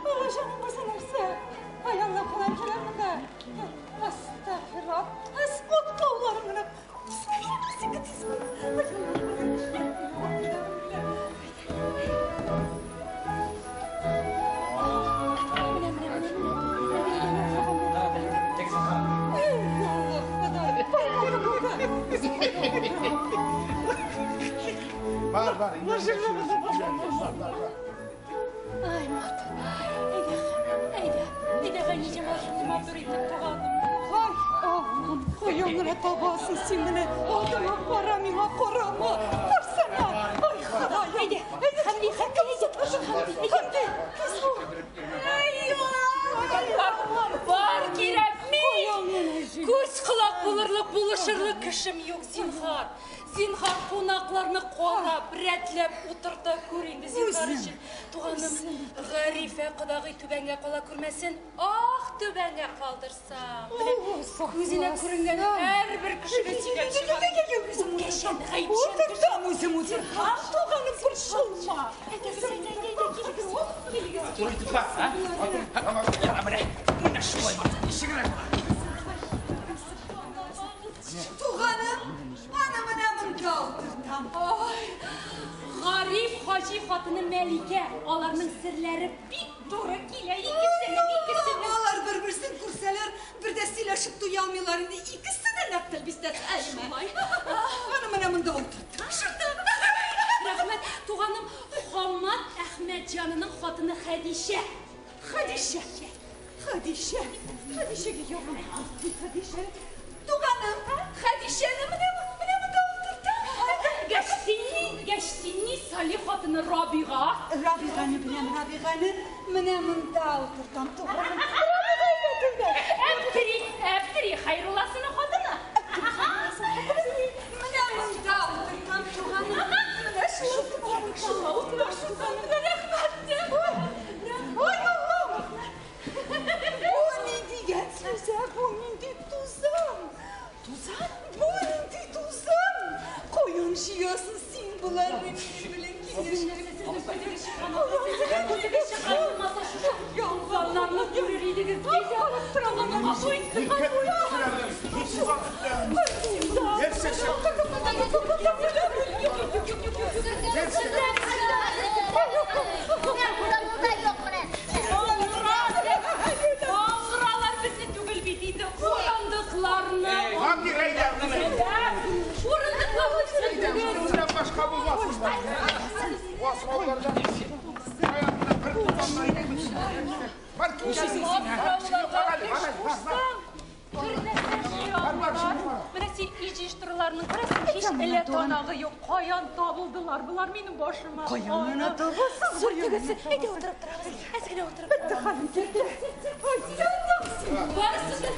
Ала җаным, бу нәрсә? Ай, Алла, кулай килә монда. Астагфирулла. Ат тауларым гына. Бар, бар. син менә алдыңа кара, миңа карама. Барсана. Ай, Ходаем. Әйдә, Хәмди, Хәмди, әйдә. Хәмди, кыз бу. Бар кирәкми. Күз колак булырлык, булышырлык кешем юк, зинһар. Зинһар кунакларны карап, рәтләп утырта күр инде, зинһар өчен. Туганым, Гарифә кодагый түбәнгә кала күрмәсен. Ах, түбәнгә калдырсам. Менә күзенә күренгән һәрбер кешегә сөйләп чыгар. Үпкәчән, гаепчән кеше. Утыртам үзем утыртам, туганым, борчылма. Әйдәгез, әйдә, әйдә, әйдә, килегез, килегез. Матур итеп бар, а? Яра менә. Менә шулай матур. Ничегрәк була? Туганым, аны менә монда утыртам. Ай, Гариф хаҗи хатыны Мәликә, аларның серләре бик туры килә икесенең, икесенең. Алар бер-берсен күрсәләр, бер дә сөйләшеп туя алмыйлар инде. Икесе дә нәкъ тәлбистә. Шулай. Аны менә монда утыртам. Рәхмәт, туганым, Хаммат Әхмәтҗанының хатыны Хәдичә. Хәдичә. Хәдичә. Хәдичәгә ягым. Хәдичә. Туганым, Хәдичәне менә менә монда утыртам. Гәчтинни, Гәчтинни Салих хатыны Рабига. Рабиганы беләм, Рабиганы менә монда утыртам, туганым. Рабига әйбәт әйбәт. Әптери, Әптери Хәйрулласының хатыны. Менә монда утыртам, туганым. Менә шулай туганым. Шулай утыртам. Рәхмәт. Ой, Аллам! Бу ни дигән сүз, ә? Бу нинди тузан? Тузан? Бу нинди тузан? Каян җыясың син боларны минем белән киңәшеп? Ялганнарны күрер идегез. Аңгыралар безне түгел бит инде. Урындыкларны. Хәмди, әйдә. Урындыкларны түгел. Сездән башка булмасын. Асраулардан аягына бер тотамнар. Бар, киләсең син, ә? Бар әле, бар әле, бар, бар. Бер нәрсә җыялар. Менә син ил җыештыруларның күрәсең, һич әллә танагы юк. Каян табылдылар болар минем башыма? Каян гына табасың? Сүртегез. Әйдә утырып торабыз. Әз генә утырып. Бетте хәлем, бетте. Ай, яндым син. Барысы да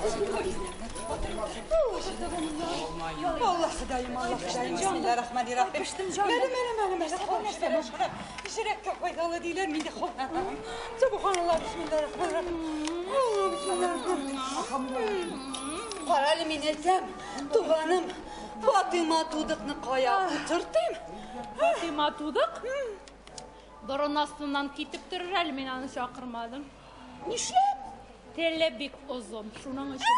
Алла Ходаем, Алла Ходаем, бисмиллахир-рахманир-рахим. Мәле, мәле, мәле, мәле, нәрсә башка. Йөрәккә файдалы диләр, мин дә хавам. Субханаллах, бисмиллахир-рахманир-рахим. Алла, бисмиллахир-рахманир-рахим. Кара әле мин әйтәм, туганым, Фатыйма тудыкны кая утыртыйм? Фатыйма тудык? Борын астыннан китеп торыр әле, мин аны чакырмадым. Нишләп? Теле бик озын, шуның өчен.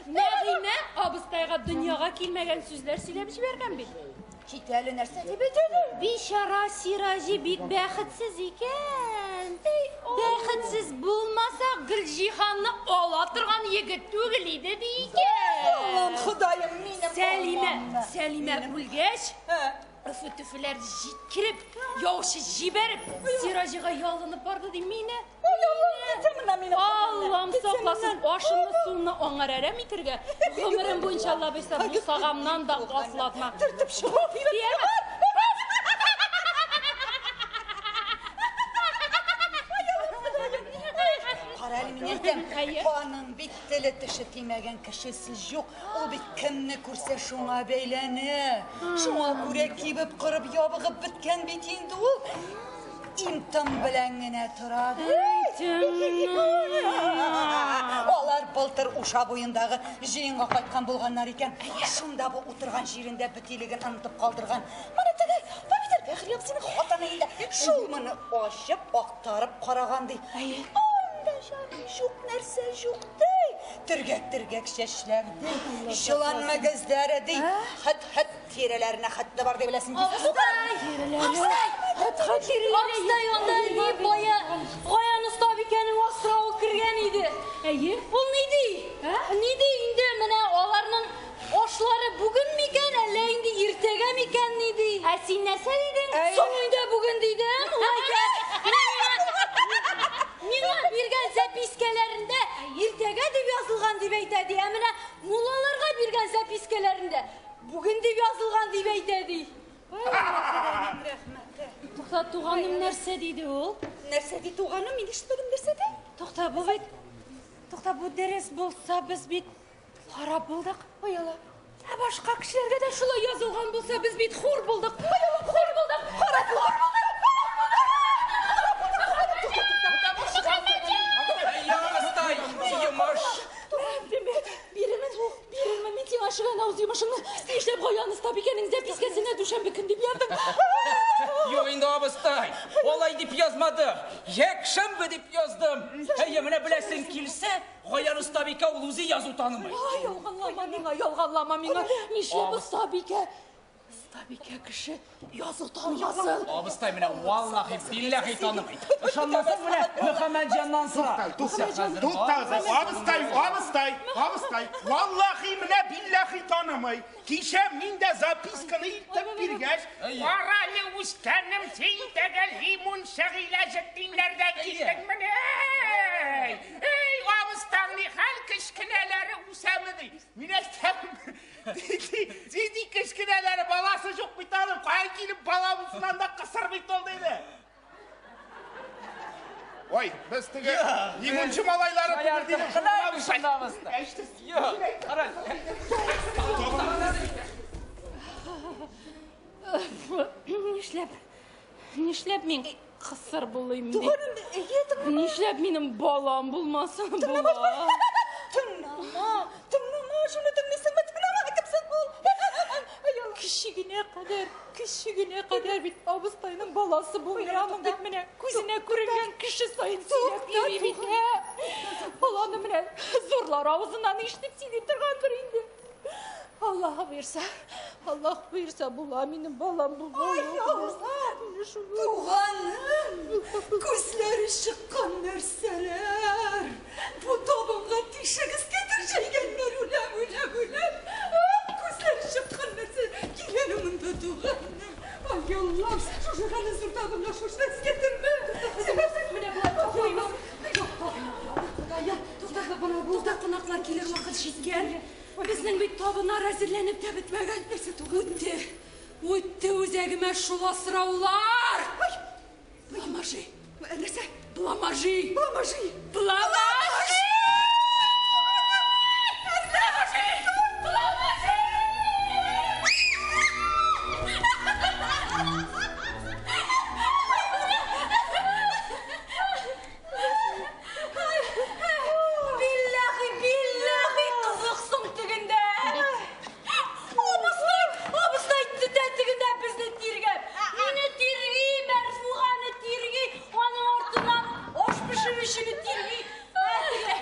Нәгыймә абыстайга дөньяга килмәгән сүзләр сөйләп җибәргән бит. Кит әле, нәрсә дип әйтәле? Бичара Сираҗи бик бәхетсез икән. Бәхетсез булмаса, Гөлҗиһанны ала торган егет түгел иде ди икән. Аллам, Ходаем, минем Сәлимә, Алламны. Сәлимә үлгәч, өфе-төфеләр җиткереп, яучы җибәреп, Сираҗига ялынып барды ди мине. Ой, Аллам, китсә моннан минем. Аллам сакласын, ашымны суымны аңар әрәм итергә. Гомерем буенча Алла бирсә, бусагамнан да атлатма. Төртеп чыгып. Дияме? Кара әле мин әйтәм, Әйе. аның бит теле теше тимәгән кешесе юк. Ул бит кемне күрсә шуңа бәйләнә. Шуңа күрә кибеп, корып, ябыгып беткән бит инде ул. Им-тым белән генә тора. Алар былтыр Уша буендагы җыенга кайткан булганнар икән. Шунда бу утырган җирендә бөтилеген онытып калдырган. Моны теге Бабитер Бәхри абзыйның хатыны инде. Шул моны ачып, актарып караган ди. Анда җаным юк нәрсә юк ди. Төргәк-төргәк чәчләр ди. Җылан мөгезләре ди. Хәт-хәт тирәләренә хәтле бар ди беләсең. Абыстай! Абыстай анда ни бая Гаян остабикәнең асравы кергән иде. Әйе. Ул ни ди? Ни ди инде менә аларның ашлары бүген микән, әллә инде иртәгә микән ни ди? Ә син нәрсә дидең? Соң инде бүген дидем. Миңа биргән запискаларында иртәгә дип язылган. дип әйтә ди. Ә менә муллаларга биргән запискаларында бүген дип язылган дип әйтә ди. Тукта, туганым, нәрсә диде ул? Нәрсә ди, туганым? Мин ишетмәдем, нәрсә ди? Тукта, бу бит. Тукта, бу дөрес булса, без бит харап булдык. Ой, Алла. Ә башка кешеләргә дә шулай язылган булса, без бит хур булдык. Ой, Алла, хур булдык. Харап булдык. Абыстай, йомыш. Бирермен, бирермен мин сиңа чыган авыз йомышыңны. Нишләп Гаян остабикәнең запискасына дүшәмбе көн дип яздың? Юк инде, абыстай, алай дип язмадым. Якшәмбе дип яздым. Әйе, менә беләсең килсә, Гаян остабикә ул үзе язу танымый. Ай, ялганлама миңа, ялганлама миңа. Нишләп остабикә? Остабикә кеше язу танымасын. Абыстай, менә валлахи, биллахи танымый. Ышанмасаң, менә Мөхәммәтҗаннан сора. Туктагыз, абыстай, абыстай, абыстай. Валлахи, менә биллахи танымый. Кичә мин дә записканы илтеп биргәч, Карале, үскәнем, син теге лимон Шәгыйләҗетдиннәрдән килдеңмени? Эй, абыстаң ни хәл, кечкенәләре үсәме ди. Мин әйтәм, нинди кечкенәләре, баласы юк бит аның, каян килеп бала булсын, анда кысыр бит ул, диде. Ой, без теге лимончы малайлары түгел дидем. Юк, карале. Нишләп? Нишләп мин кысыр булыйм ди? Туганым, әйе, тыңлама. Нишләп минем балам булмасын? Тыңлама, Була. тыңлама, тыңлама, шуны тыңлыйсыңмы? Тыңлама, кемсең ул? Ай, Алла. Кечегенә кадәр, кечегенә кадәр бит абыстайның баласы булмый аның бит менә күзенә күренгән кеше саен сөйләп йөри бит. Ә? Ул аны менә зурлар авызыннан ишетеп сөйли торгандыр инде. Аллаһ боерса, Аллаһ боерса була минем балам була. Ай, Алла. Менә шул. Туганым, күзләре чыккан нәрсәләр. Бу табынга тишек эскәтер җәйгәннәр, үләм, үләм, үләм. Күзләре чыккан нәрсә. Кил әле монда, туганым. Ай, Аллам, шушы хәле зур табынга шушы эскәтерме? Менә болай куйбыз. Тукта, тукта, кунаклар килер вакыт җиткән. Безнең бит табыннар әзерләнеп тә бетмәгән. Үтте, үтте үзәгемә шул асраулар. Бламажи, Нәрсә? бламажи, Бламажи. бламажи! Бламажи! Билләхи, билләхи, кызыксың тегендә. Абыстай, абыстай тетә тегендә безне тиргәп. Мине тирги, Мәрфуганы тирги, аның артыннан аш пешерүчене тирги. Ә, теге,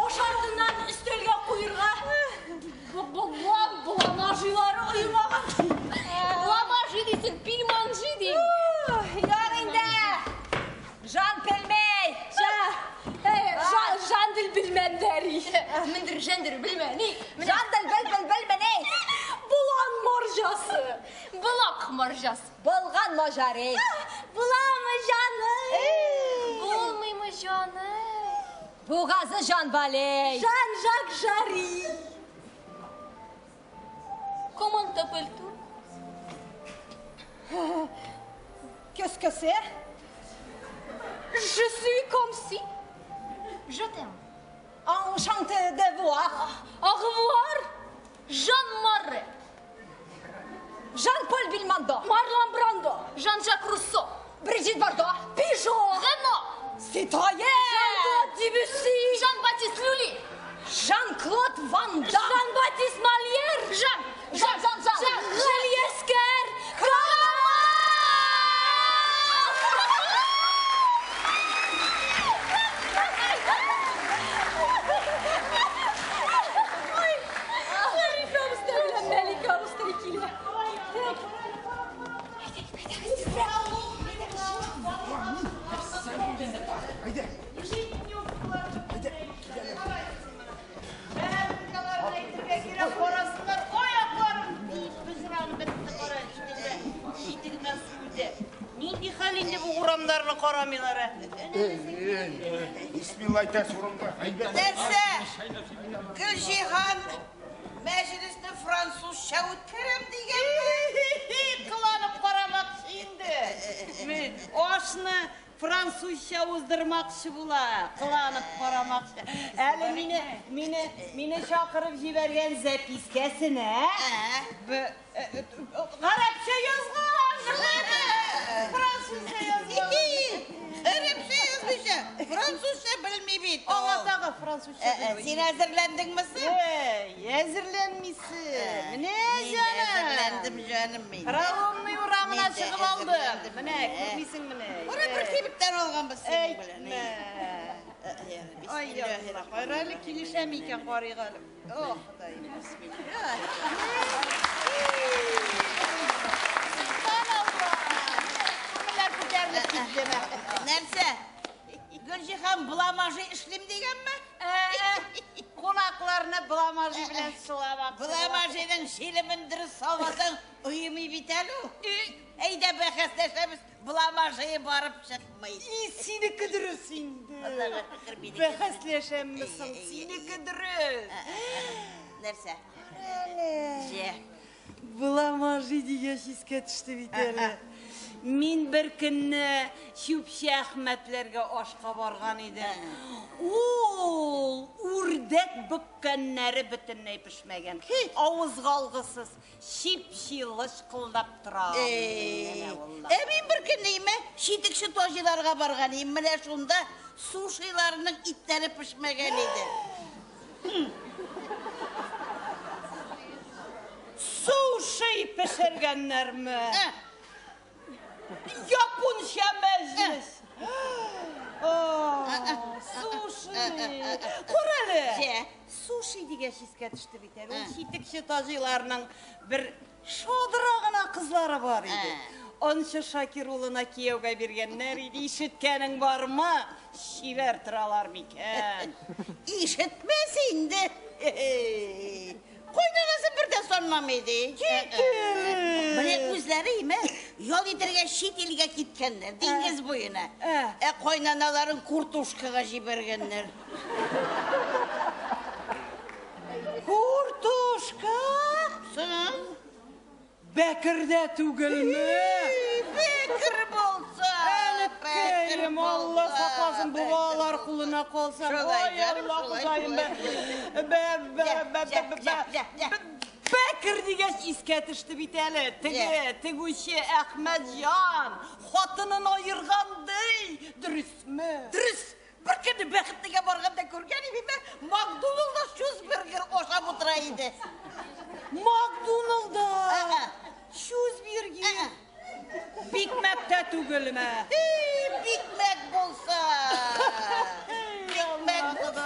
Аш артыннан өстәлгә куерга. Бламажилары оемаган. Бламажи дисең, пельманжи дим. Юк инде. Жан пелмей. Жандел белмәндәри. Мендер җәндер белмәни. Жандел бел бел белмени. Булан марҗасы. Булак марҗасы. Булган мажари. Буламы җаным? Булмыймы җаным? Бугазы жан балей. Жан-Жак Жари. Comment t'appelles-tu? Qu'est-ce que c'est? Je suis comme si. Je t'aime. Enchanté de voir. Au revoir. Jean Marais. Jean-Paul Belmondo. Марлон Брандо. Jean-Jacques Rousseau. Brigitte Bardot. Пижо. Renaud. Citoyen. Jean-Claude Debussy. Jean-Baptiste Lully. Jean-Claude Van Damme. Jean-Baptiste Molière. Jean. Jean, Jean, Jean. Галиәскәр. Шәрифә абыстай белән Мәликә абыстай килә. Так. Әйдә. Карасыннар, аякларым дип бызран бетте кара җитегемә. Җитегемә су үтә. Нинди хәл хәл инде бу урамнарны карамыйлар, ә? Бисмилла әйтәсе урында. Нәрсә? Гөлҗиһан мәҗлесне французча үткәрәм дигәнме? Кыланып карамакчы инде. Мин ашны французча уздырмакчы була, кыланып карамакчы. Әле мине, мине, мине чакырып җибәргән запискәсенә гарәпчә язган. Французча язган. Гарәпчә язмыйча, французча белми бит. Аңа тагы французча белми. Син әзерләндеңме соң? Эй, әзерләнмисе. Менә җаным. Әзерләндем, җаным мин. Проломный урамына Мин дә чыгып алдым. әзерләндем. Менә, күрмисең менә. Кара бер кибеттән алганбыз синең белән. Әйтмә. Ай, Алла, кара әле килешә микән, карыйк әле. О, Ходаем, бисмилла. Сөбханалла. Күңелләр күтәрелеп китте. Нәрсә? Гөлҗиһан бламажи эшлим дигәнме? Кунакларны бламажи белән сыламак. Бламажиның шилемен дөрес салмасаң, уймый бит әле ул. Әйдә бәхәсләшәбез, бламажие барып чыкмый. И, синеке дөрес инде. Аллага шөкер, минеке. Бәхәсләшәмме соң? Синеке дөрес. Нәрсә? Әле. Җә. Бламажи дигәч искә төште бит әле. Мин бер көнне Чүпче Әхмәтләргә ашка барган идем. Ул үрдәк бөккәннәре бөтенләй пешмәгән. Авызга алгысыз, чип-чи лычкылдап тора. Ә мин бер көнне име читекче таҗиларга барган идем. Менә шунда сушиларның итләре пешмәгән иде. Суши пешергәннәрме? Японча мәҗлес. Суши. Кара әле. Җә. Суши дигәч искә төште бит әле. Ул читекче таҗиларның бер шадра гына кызлары бар иде. Ончы Шакир улына кияүгә биргәннәр иде. Ишеткәнең бармы? Чибәр торалар микән? Ишетмәс инде. Кайнанасы бер дә санмамый ди. Менә үзләре име ял итәргә чит илгә киткәннәр, диңгез буена. Ә кайнаналарын куртушкага җибәргәннәр. Куртушка? Соң? Бәкердә түгелме? Бәкер булса! Әнекәем, Алла сакласын, бу балалар кулына калсам. Шулай, Ой, җаным, Алла шулай, Ходаем, шулай. бә, бә, бә, бә, бә, бә, Бәкер дигәч искә төште бит әле. Теге, тегүче Әхмәтҗан хатынын аерган ди. Дөресме? Дөрес. Бер көнне Бәхетлегә барганда күргән идем, Макдоналдда чизбургер ашап утыра иде. Макдоналдда чизбургер. Бикмәктә түгелме? Бикмәк булса. Бикмәк булса.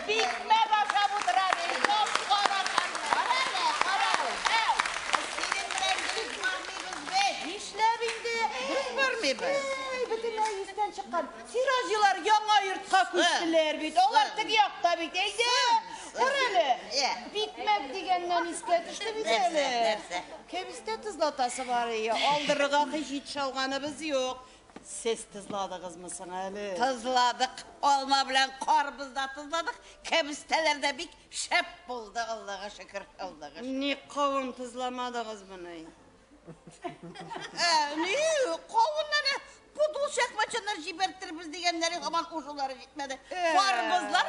Бикмәк ашап утыра ди. Кара, кара, кара. Синең белән дөрес бармыйбыз без. Нишләп инде? Дөрес бармыйбыз. Эй, бөтенләй истән чыккан. Сираҗилар яңа йортка күчтеләр бит. Алар теге якта бит. Әйдә. Кара әле. Бикмәк дигәннән искә төште бит әле. Нәрсә? Кәбестә тозлатасы бар ие. Алдырырга һич җитешә алганыбыз юк. Сез тозладыгызмы соң әле? Тозладык. Алма белән карбыз да тозладык. Кәбестәләр дә бик шәп булды, Аллага шөкер, Аллага шөкер. Ник кавын тозламадыгызмыни? Ни, кавыннан пудул чакмачаннар җибәртербез дигәннәре һаман ушулары җитмәде. Карбызлар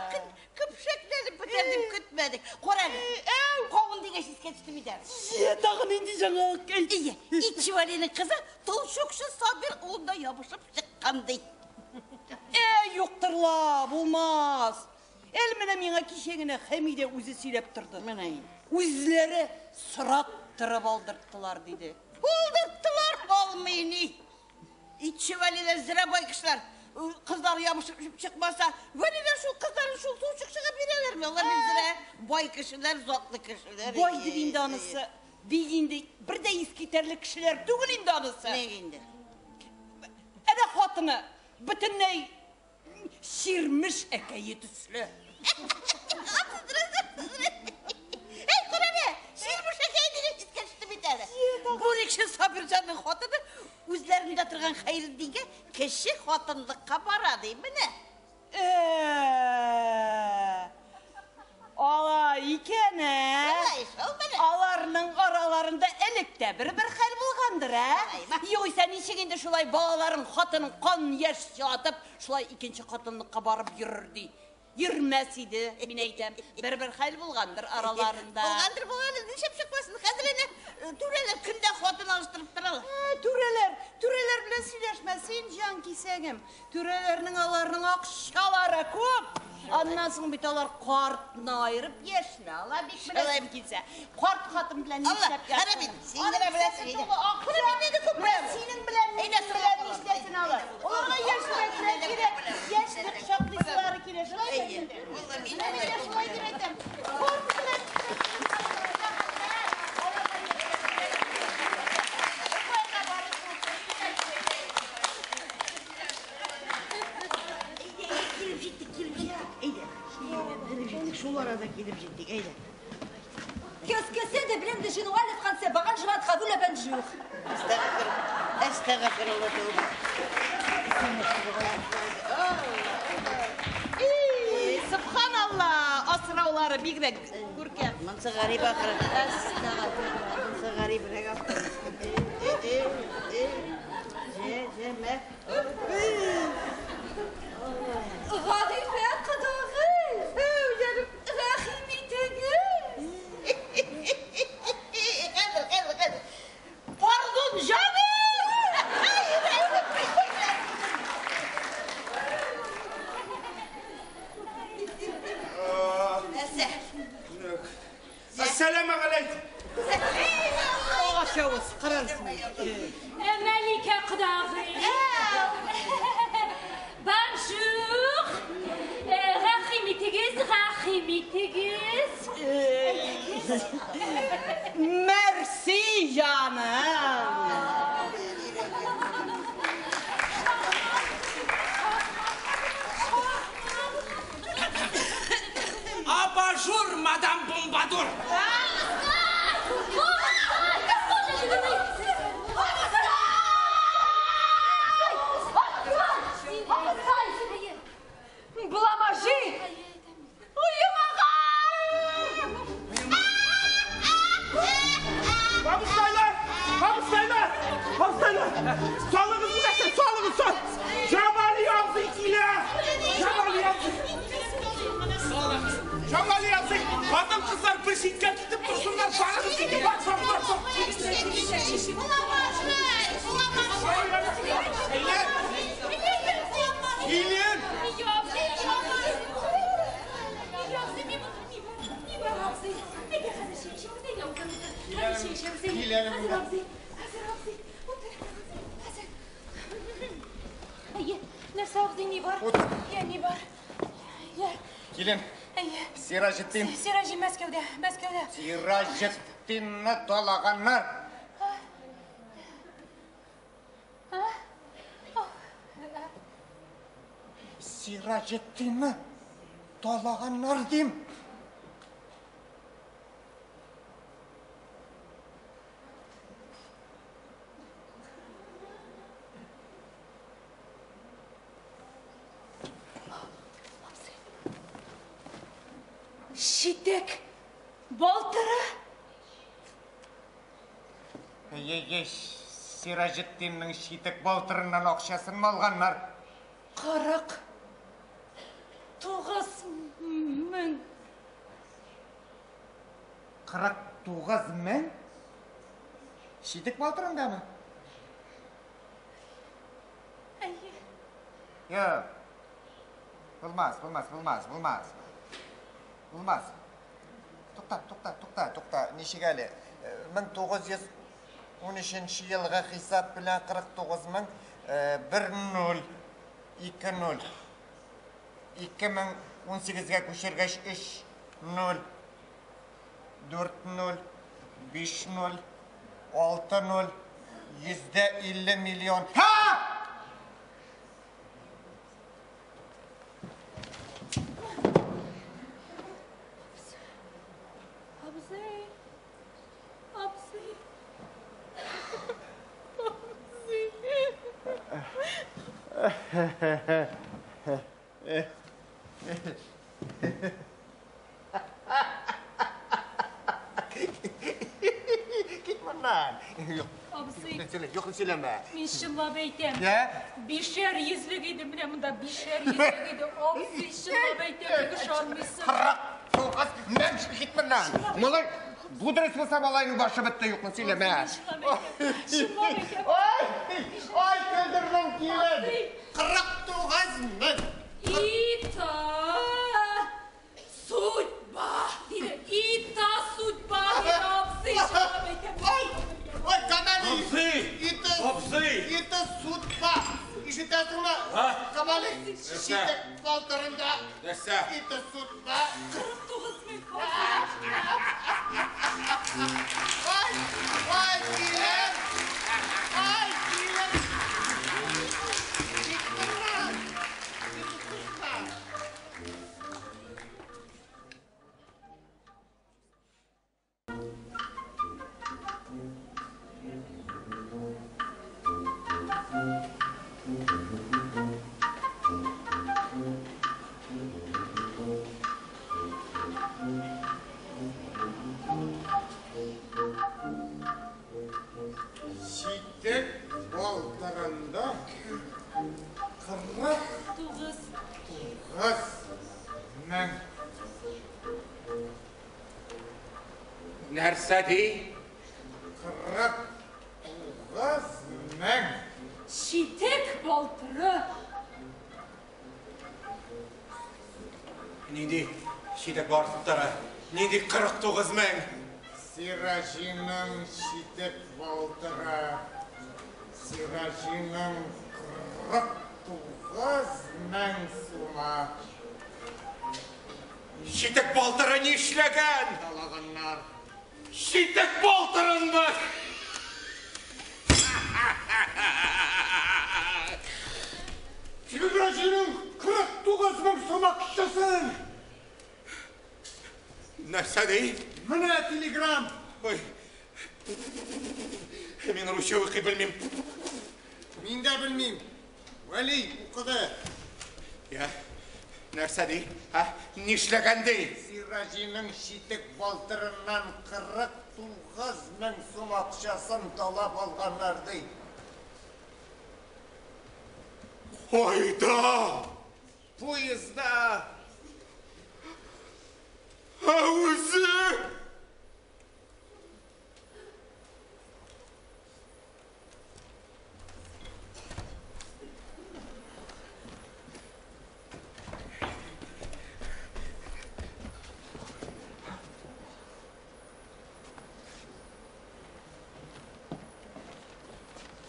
көпшәкләнеп бетәр дип көтмәдек. Кара әле, кавын дигәч искә төште бит әле. Ие, тагын нинди яңалык әйт. Ие, Итчевалиның кызы толчокчы Сабир улында ябышып чыккан ди. Юктыр ла, булмас. Әле менә миңа кичә генә Хәмидә үзе сөйләп торды. Менә инде. Үзләре сораттырып алдырттылар диде. Алдырттылар, алмый ни. Итчевалиләр зрә бай кешеләр. Кызлар ябышып чыкмаса, вәлиләр шул кызларын шул толчокчыга бирәләрме? Алар бит зрә бай кешеләр, затлы кешеләр. Бай дип инде анысы. Бик инде бер дә искитәрлек кешеләр түгел инде анысы. Ни инде? Әнә хатыны бөтенләй чирмеш әкәе төсле. Әй, кара әле, чирмеш әкәе дигән искә төште бит әле. Бүре Пешекче Сабирҗанның хатыны үзләрендә торган Хәйретдингә кече хатынлыкка бара ди, менә. Алай икән, ә? Алай шул менә. Аларның араларында элек тә бер-бер хәл булгандыр, ә? Югыйсә ничек инде шулай балаларын, хатынын кан яшь чылатып, шулай икенче хатынлыкка барып йөрер ди. Йөрмәс иде, мин әйтәм. Бер-бер хәл булгандыр араларында. Булгандыр, булгандыр, нишләп чыкмасын? Хәзер әнә түрәләр көндә хатын алыштырып торалар. Түрәләр, түрәләр белән сөйләшмә син, җан кисәгем. Түрәләрнең аларның акчалары күп. Аннан соң бит алар картны аерып яшьне ала бик беләсең килсә. Карт хатын белән нишләп Кара бит, син генә беләсең. Менә мин нидә күп беләм. Синең белән минем белән нишләсен алар? Аларга яшь белән кирәк. Яшьне кочаклыйсылары килә. Шулай бит инде. Менә мин дә шулай дип әйтәм. Карт белән Килеп җиттек, килеп җиттек. Әйдә. Килеп җиттек, шул арада килеп җиттек. Әйдә. Qu'est-ce que c'est de blême de génois le français? Baran je travaux le bonjour. Әстәгъфир, әстәгъфирулла тәүбә. Субханалла, асраулары бигрәк күркәм. Монсы гарип ахры. Әстәгъфирулла, монсы гарибрәк ахры. Җә, җә, мә. Гарифә кодагый. Рәхим итегез. Хәзер, хәзер, хәзер. Пардон, җаным! Нәрсә? Әссәламә галәйкүм. Агач авыз, карарсың. Мәликә кодагый. Bonjour. Рәхим итегез, рәхим итегез. Мерси, җаным. Абажур, мадам Бомбадур! Бламажи! Уйымаган! Абыстайлар! Абыстайлар! Абыстайлар! Салыгыз бу нәрсә, салыгыз, сал! Җамали абзый килә! Җамали абзый! Җамали абзый, хатын-кызлар бер читкә китеп торсыннар, барыгыз китеп, бар, бар, бар, бар! Килен! Нәрсә абзый, ни бар? Я, ни бар? Я, Килен, әйе. Сираҗетдин. Сираҗи Мәскәүдә, Мәскәүдә. Сираҗетдинны талаганнар. Сираҗетдинны талаганнар дим. Читек балтыры. Ей, Сираҗетдинның читек балтырыннан акчасын алганнар. 49 мең. 49 мең? Читек балтырындамы? Әйе. Юк. Булмас, булмас, булмас, булмас. Булмас. Тукта, тукта, тукта, тукта. Ничек әле? 1913 елгы хисап белән 49 мең, 1 0 2 0. 2018-гә күчергәч 3 0 4 0 5 0 6 0 150 миллион. Ха! Абзый, абзый. Кит моннан. Абзый. Юк, сөйләмә. Мин чынлап әйтәм. Йә? Бишәр йөзлек иде, менә монда бишәр йөзлек иде. Абзый, чынлап әйтәм, ник ышанмыйсың? 49 мең, кит моннан. Малай, бу дөрес булса, малайның башы бетте, юкны сөйләмә. Чынлап әйтәм. Чынлап әйтәм. Ай, ай, көлдердең, килен. 49 мең. Ита судьба, диде. Ита судьба, диде абзый, чынлап әйтәм. Ай, ай, Камали. Абзый! Ите, Абзый! Ите судьба. Ишетәсеңме? Камали, читек балтырында. Нәрсә? Ите судьба. 49 мең. Ай, ай, килен. Ай, килен. Кит моннан. Ите судьба. Читек балтырында 9. 49 мең. Нәрсә ди? 49 мең. Читек балтыры. Нинди читек балтыры? Нинди 49 мең? Сираҗиның читек балтыры. Сираҗиның 49 мең сума. Читек балтыры нишләгән? Талаганнар. Читек балтырынмы? Сираҗиның 49 мең сум акчасын. Нәрсә ди? Менә телеграм. Ой. Мин русча укый белмим. Мин дә белмим. Вәли укыды. Я, нәрсә ди? Ә? Нишләгән ди? Сираҗиның читек балтырыннан 49 мең сум акчасын талап алганнар ди. Кайда? Поездда. Ә үзе?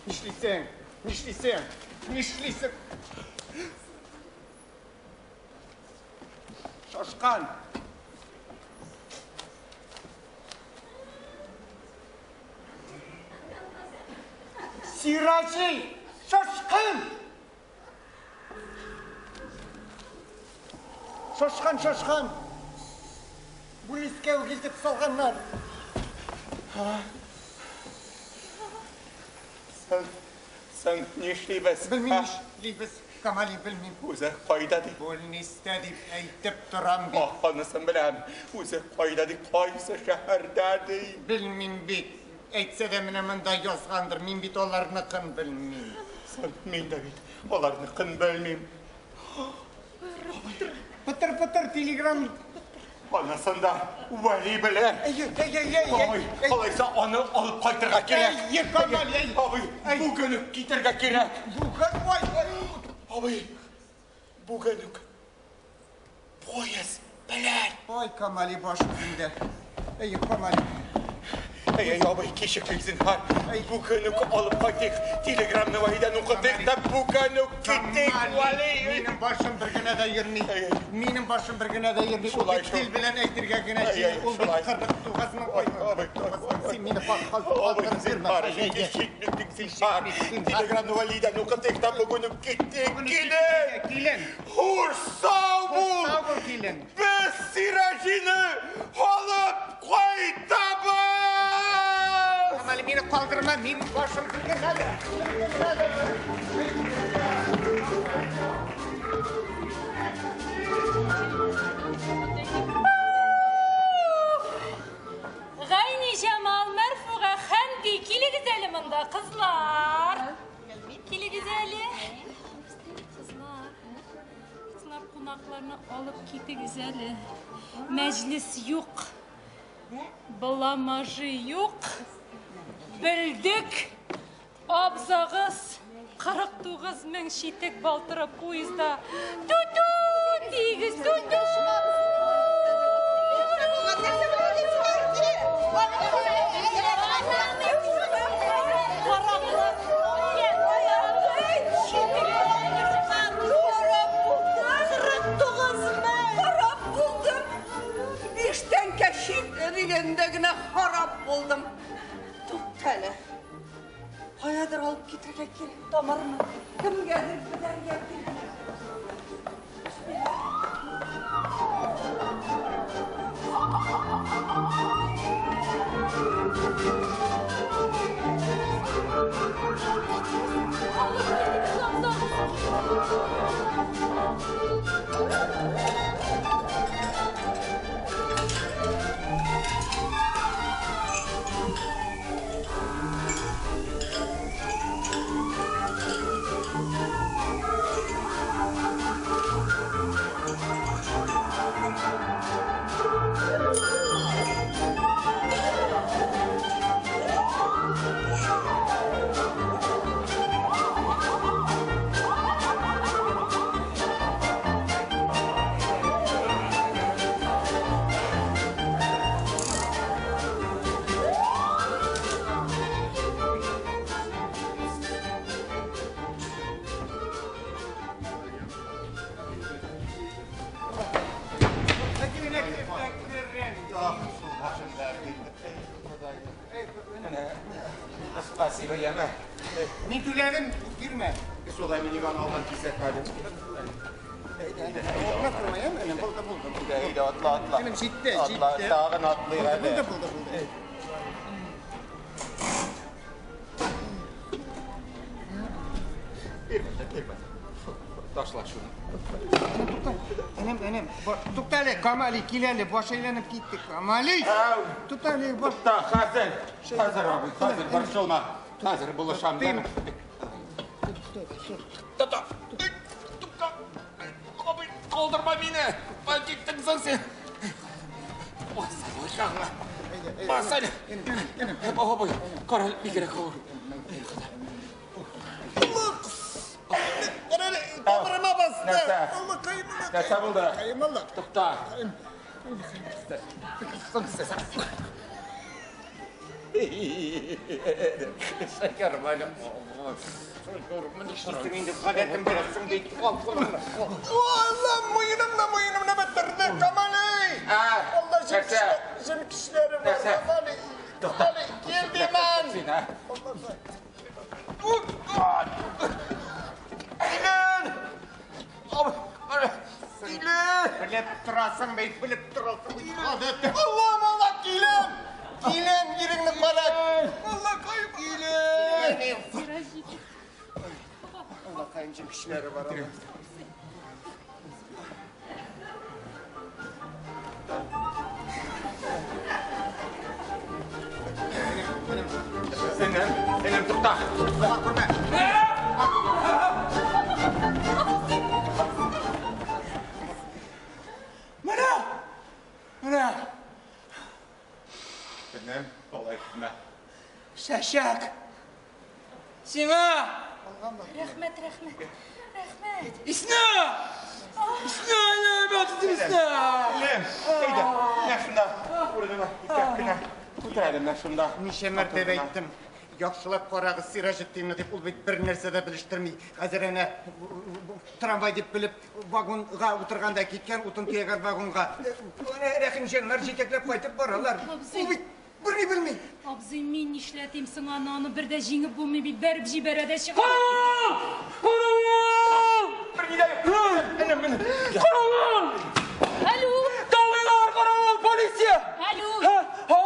Нишлисең? Нишлисең? Нишлисең? Шашкан. Сираҗи! Шашкан! Шашкан, шашкан! Бүлескә үк илтеп салганнар. Соң, нишлибез? Белмим, нишлибез, Камали, белмим. Үзе кайда ди? Больниста дип әйтеп торам бит. Ах, анысын беләм. Үзе кайда ди, кайсы шәһәрдә ди? Белмим бит. Әйтсә дә менә монда язгандыр. Мин бит аларныкын белмим. Соң, мин дә бит аларныкын белмим. Пытыр, пытыр, телеграм. Анысын да Вәли белә. Әй, әй, әй, әй, Ой, әй. алайса аны алып кайтырга кирәк. Әй, Камали, әй. Абый, бүген үк китәргә кирәк. Бүген, ой, ой. Абый, бүген үк поезд белән. Ой, Камали, баш үзеңдә. Әй, Камали. Әй, әй, абый, кичектек зинһар. Бүген үк алып кайтыйк. Телеграмны Вәлидән укытыйк та бүген үк китик, Вәли. Минем башым бер генә дә йөрми. Минем башым бер генә дә йөрми. Ул Шулай бит шул. тел белән әйтергә генә Әй, җиңел. әй, Ул бит шулай. 49 мең. Ой, абый, Син мине Абый, калдырып зинһар, бирмә. кичектек, зинһар. Телеграмны Вәлидән укытыйк та бүген үк китик. Килен! Килен! Хуш, сау бул! Сау бул, килен! Без Сираҗины алып кайтабыз! Камали, мине калдырма, мин башым селкенмәде. Селкенмәде. Гайниҗамал, Мәрфуга, Хәмди, килегез әле монда, кызлар. Килегез әле. Кызлар, кызлар, кунакларны алып китегез әле. Мәҗлес юк. Бламажи юк. Белдек. Абзагыз 49 мең читек балтыры поездда. Ту-ту, тигез, ту-ту. Харап булдым. Биш тәңкә чит дигәндә генә харап булдым. Туктале. Каядыр алып китәргә кирәк тамырны. Кемгәдер беләргә кирәк. Алып китегез абзагыз. Спасибо, яме. Мин түләдем, бирмә. Шулай мин иван алган кисәк хәле. Булды, булды. Әйдә, атла, атла. Энем, җитте, Атла, җитте. тагын атлыйк әле. Булды, булды, булды. Бирмә, бирмә. Ташла шуны. Энем, энем, тукта әле, Камали, кил әле, баш әйләнеп китте. Камали! Тукта әле, баш. Тукта, хәзер. Хәзер, абый, хәзер, борчылма. Хәзер булышам, яме. Тукта. Тукта. Абый, калдырма мине. Киттең соң син. Бас, аягыңа. Бас әле. Абый, кара, бигрәк авыр. Кара әле, тамырыма басты. Нәрсә? Аллакаем, Нәрсә булды? Аллакаем, Алла. Тукта. Шәкәр, мәлем. Нишлисең инде, гадәтем беләсең бит. Ал кулыңны. Алла, муенымны, муенымны бетерде, Камали! Алла, Нәрсә? җен көчләре бар, Нәрсә? Камали. Камали, кил димен. Син, ә? Килен! Килен! Белеп торасың бит, белеп торасың бит. Гадәттә. Аллам, Алла, килен! Килен, иреңне кара. Аллакаем, килен! Аллакаем, җен көчләре бар. Алла. Энем, энем, тукта. Күрмә. Менә! Менә! Энем, алай итмә. Чәчәк! Сиңа! Рәхмәт, рәхмәт. Рәхмәт. Исна! Исна, Исна! Энем, әйдә, менә шунда. Урыныңа ипләп кенә. Утыр әле менә шунда. Ничә мәртәбә әйттем. Яхшылап карагыз Сираҗетдинны дип, ул бит бер нәрсә дә белештерми. Хәзер әнә трамвай дип белеп вагонга утырганда киткән, утын төягән вагонга. Рәхимҗаннар җитәкләп кайтып баралар. Ул бит берни белми. Абзый, мин нишләтим соң аны, аны бер дә җиңеп булмый бит, бәреп җибәрә дә чыга. Каравыл! Берни дә юк. Энем, энем. Каравыл! Алло! Талыйлар, каравыл, полиция! Алло! Ха, ха,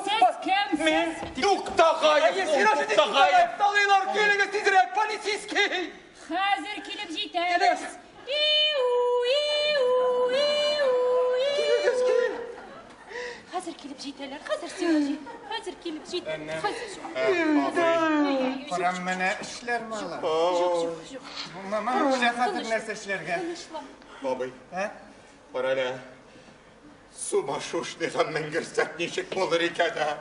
Сез кем? Мин Сез? тукта! Туктагаев! Туктагаев! Талыйлар, килегез тизрәк, полицейский! Хәзер килеп җитәбез. Иу, иу, иу, Килегез, кил! Хәзер килеп җитәләр, хәзер Сираҗи, хәзер килеп җитәләр, хәзер. Карам менә эшләр мала. Юк, юк, юк. Мама, менә хәзер нәрсә эшләргә? Тынычлан. Бабай, кара әле. Сумасшедшийга менгерсәк ничек булыр икән, ә?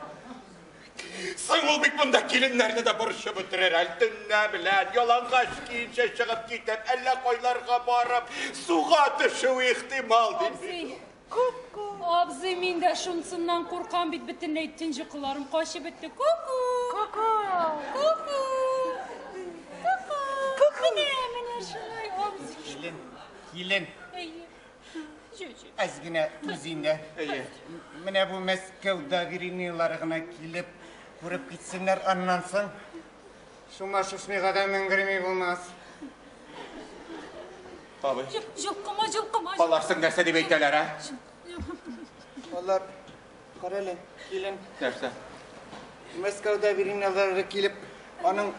Соң ул бит монда киленнәрне дә борчып бетерер, әле төнлә белән ялангач киенчә чыгып китеп, әллә кайларга барып, суга төшү ихтимал дип. Абзый, абзый, мин дә шунсыннан куркам бит, бөтенләй төн йокыларым качып бетте. Ку-ку! Ку-ку! Ку-ку! Ку-ку! Менә, менә шулай, абзый. Килен, килен. Әйе. Җү, җү. Әз генә түз инде. Менә бу Мәскәү доверенныйлары гына килеп күреп китсеннәр, аннан соң Сумасшедшийга да менгерми булмас. Абый. Җылкыма, җылкыма. Алар соң нәрсә дип әйтәләр, ә? Алар, кара әле, килен. Нәрсә? Мәскәү доверенныйлары килеп, аның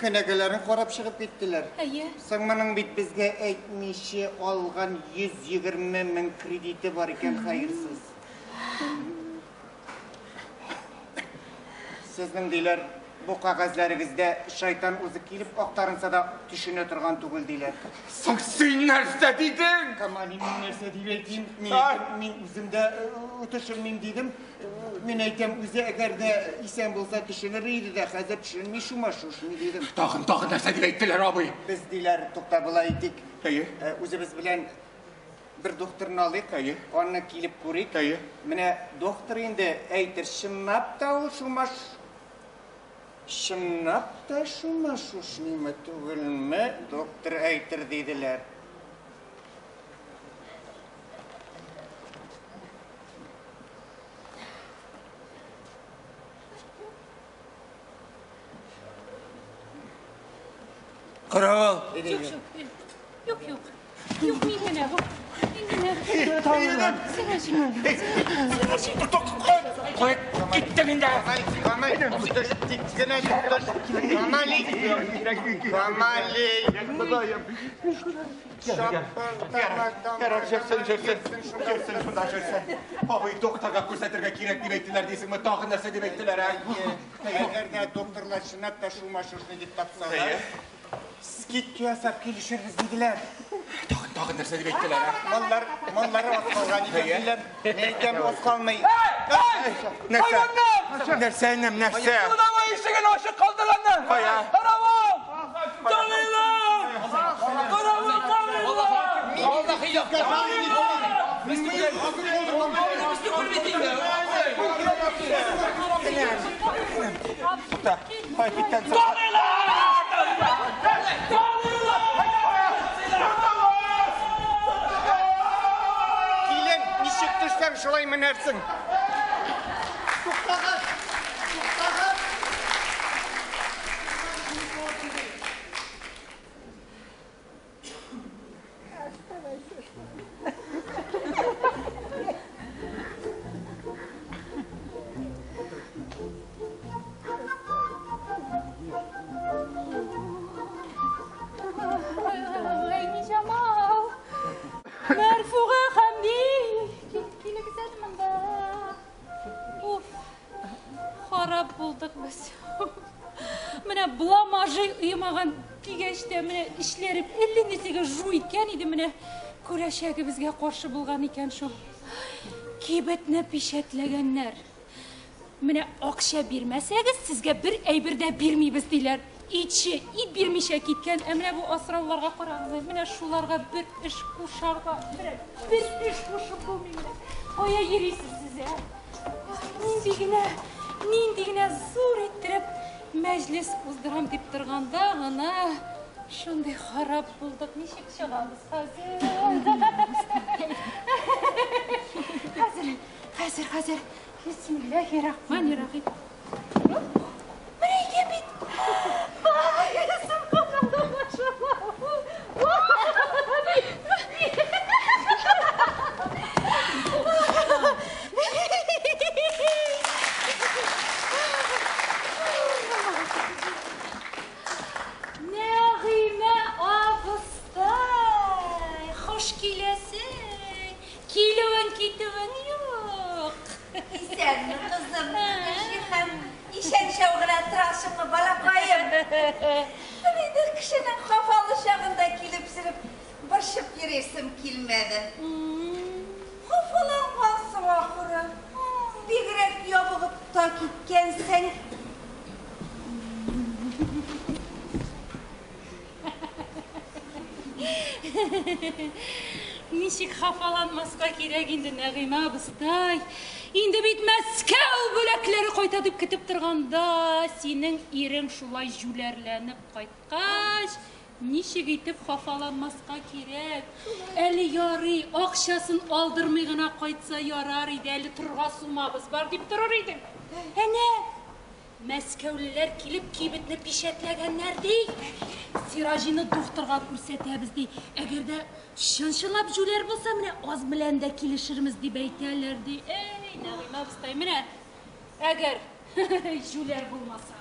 кенәгәләрен карап чыгып киттеләр. Әйе. Соң моның бит безгә әйтмичә алган 120 мең кредиты бар икән, хәерсез. Сезнең диләр, бу кәгазьләрегездә шайтан үзе килеп актарынса да төшенә торган түгел диләр. Соң син нәрсә дидең? Камали, мин нәрсә дип әйтим? Мин үзем дә төшенмим дидем. Мин әйтәм, үзе әгәр дә исән булса төшенер иде дә, хәзер төшенми, шума-шушми дидем. Тагын, тагын нәрсә дип әйттеләр, абый? Без диләр, тукта болай итик. Әйе. Үзебез белән бер докторны алыйк. Әйе. Аны килеп күрик. Әйе. Менә доктор инде әйтер, чынлап та ул шумаш... Чынлап та шума-шушмыймы түгелме, доктор әйтер диделәр. Каравыл! Юк, юк, юк, юк. Юк, мин генә бу. Мин генә. Сираҗи. Сираҗи. Кой, киттем инде. Камали, Камали, Камали. Ярар, җөрсен, җөрсен. Җөрсен, шунда җөрсен. Абый, докторга күрсәтергә кирәк дип әйттеләр дисеңме? Тагын нәрсә дип әйттеләр, ә? Әгәр дә докторлар чынлап та шума-шушмый дип тапсалар, скидка ясап килешербез диделәр. Тагын, тагын нәрсә дип әйттеләр, ә? Маллар, маллары аз калган икән диләр. Мин әйтәм, аз калмый. Нәрсә? Нәрсә, энем, нәрсә? Кладовой ишеген ачык калдырганнар! Кая? Каравыл! Талыйлар! Каравыл, талыйлар! Тукта, кай киткән соң? Килен, ничек төшсәң, шулай менәрсең. Туктагыз! Туктагыз! Гайниҗамал. Мәрфуга Хәмди. Килегез әле монда. Уф. Харап булдык без. Менә бламажи ыймаган дигәч тә менә эшләрем әллә нәрсәгә жу иткән иде, менә күрәчәгебезгә каршы булган икән шул. Кибетне печатьләгәннәр. Менә акча бирмәсәгез, сезгә бер әйбер дә бирмибез диләр. Итче, ит бирмичә киткән. Ә менә бу асрауларга карагыз, менә шуларга бер эш кушарга, менә бер эш кушып булмый менә. Кая йөрисез сез, ә? Нинди генә, нинди генә зур иттереп мәҗлес уздырам дип торганда гына шундый харап булдык. Ничек чыгабыз хәзер? Хәзер, хәзер, хәзер. Бисмиллахиррахманиррахим. Менә икән бит. Ай, субханаллах, машаллах. Инде кешенең хафалы чагында килеп сөреп, борчып йөрисем килмәде. Хафалангансың ахыры. Бигрәк ябыгып та киткәнсең. Ничек хафаланмаска кирәк инде, Нәгыймә абыстай. Инде бит Мәскәү бүләкләре кайта дип көтеп торганда, синең ирең шулай җүләрләнеп кайткач, ничек итеп хафаланмаска кирәк? Әле ярый, акчасын алдырмый гына кайтса ярар иде, әле торырга сумабыз бар дип торыр идең. Әнә, Мәскәүлеләр килеп кибетне пичәтләгәннәр, ди. Сираҗины духтырга күрсәтәбез, ди. Әгәр дә чын-чынлап җүләр булса, менә аз белән дә килешермез дип әйтәләр, ди. Әй, Нәгыймә абыстай, менә әгәр җүләр булмаса.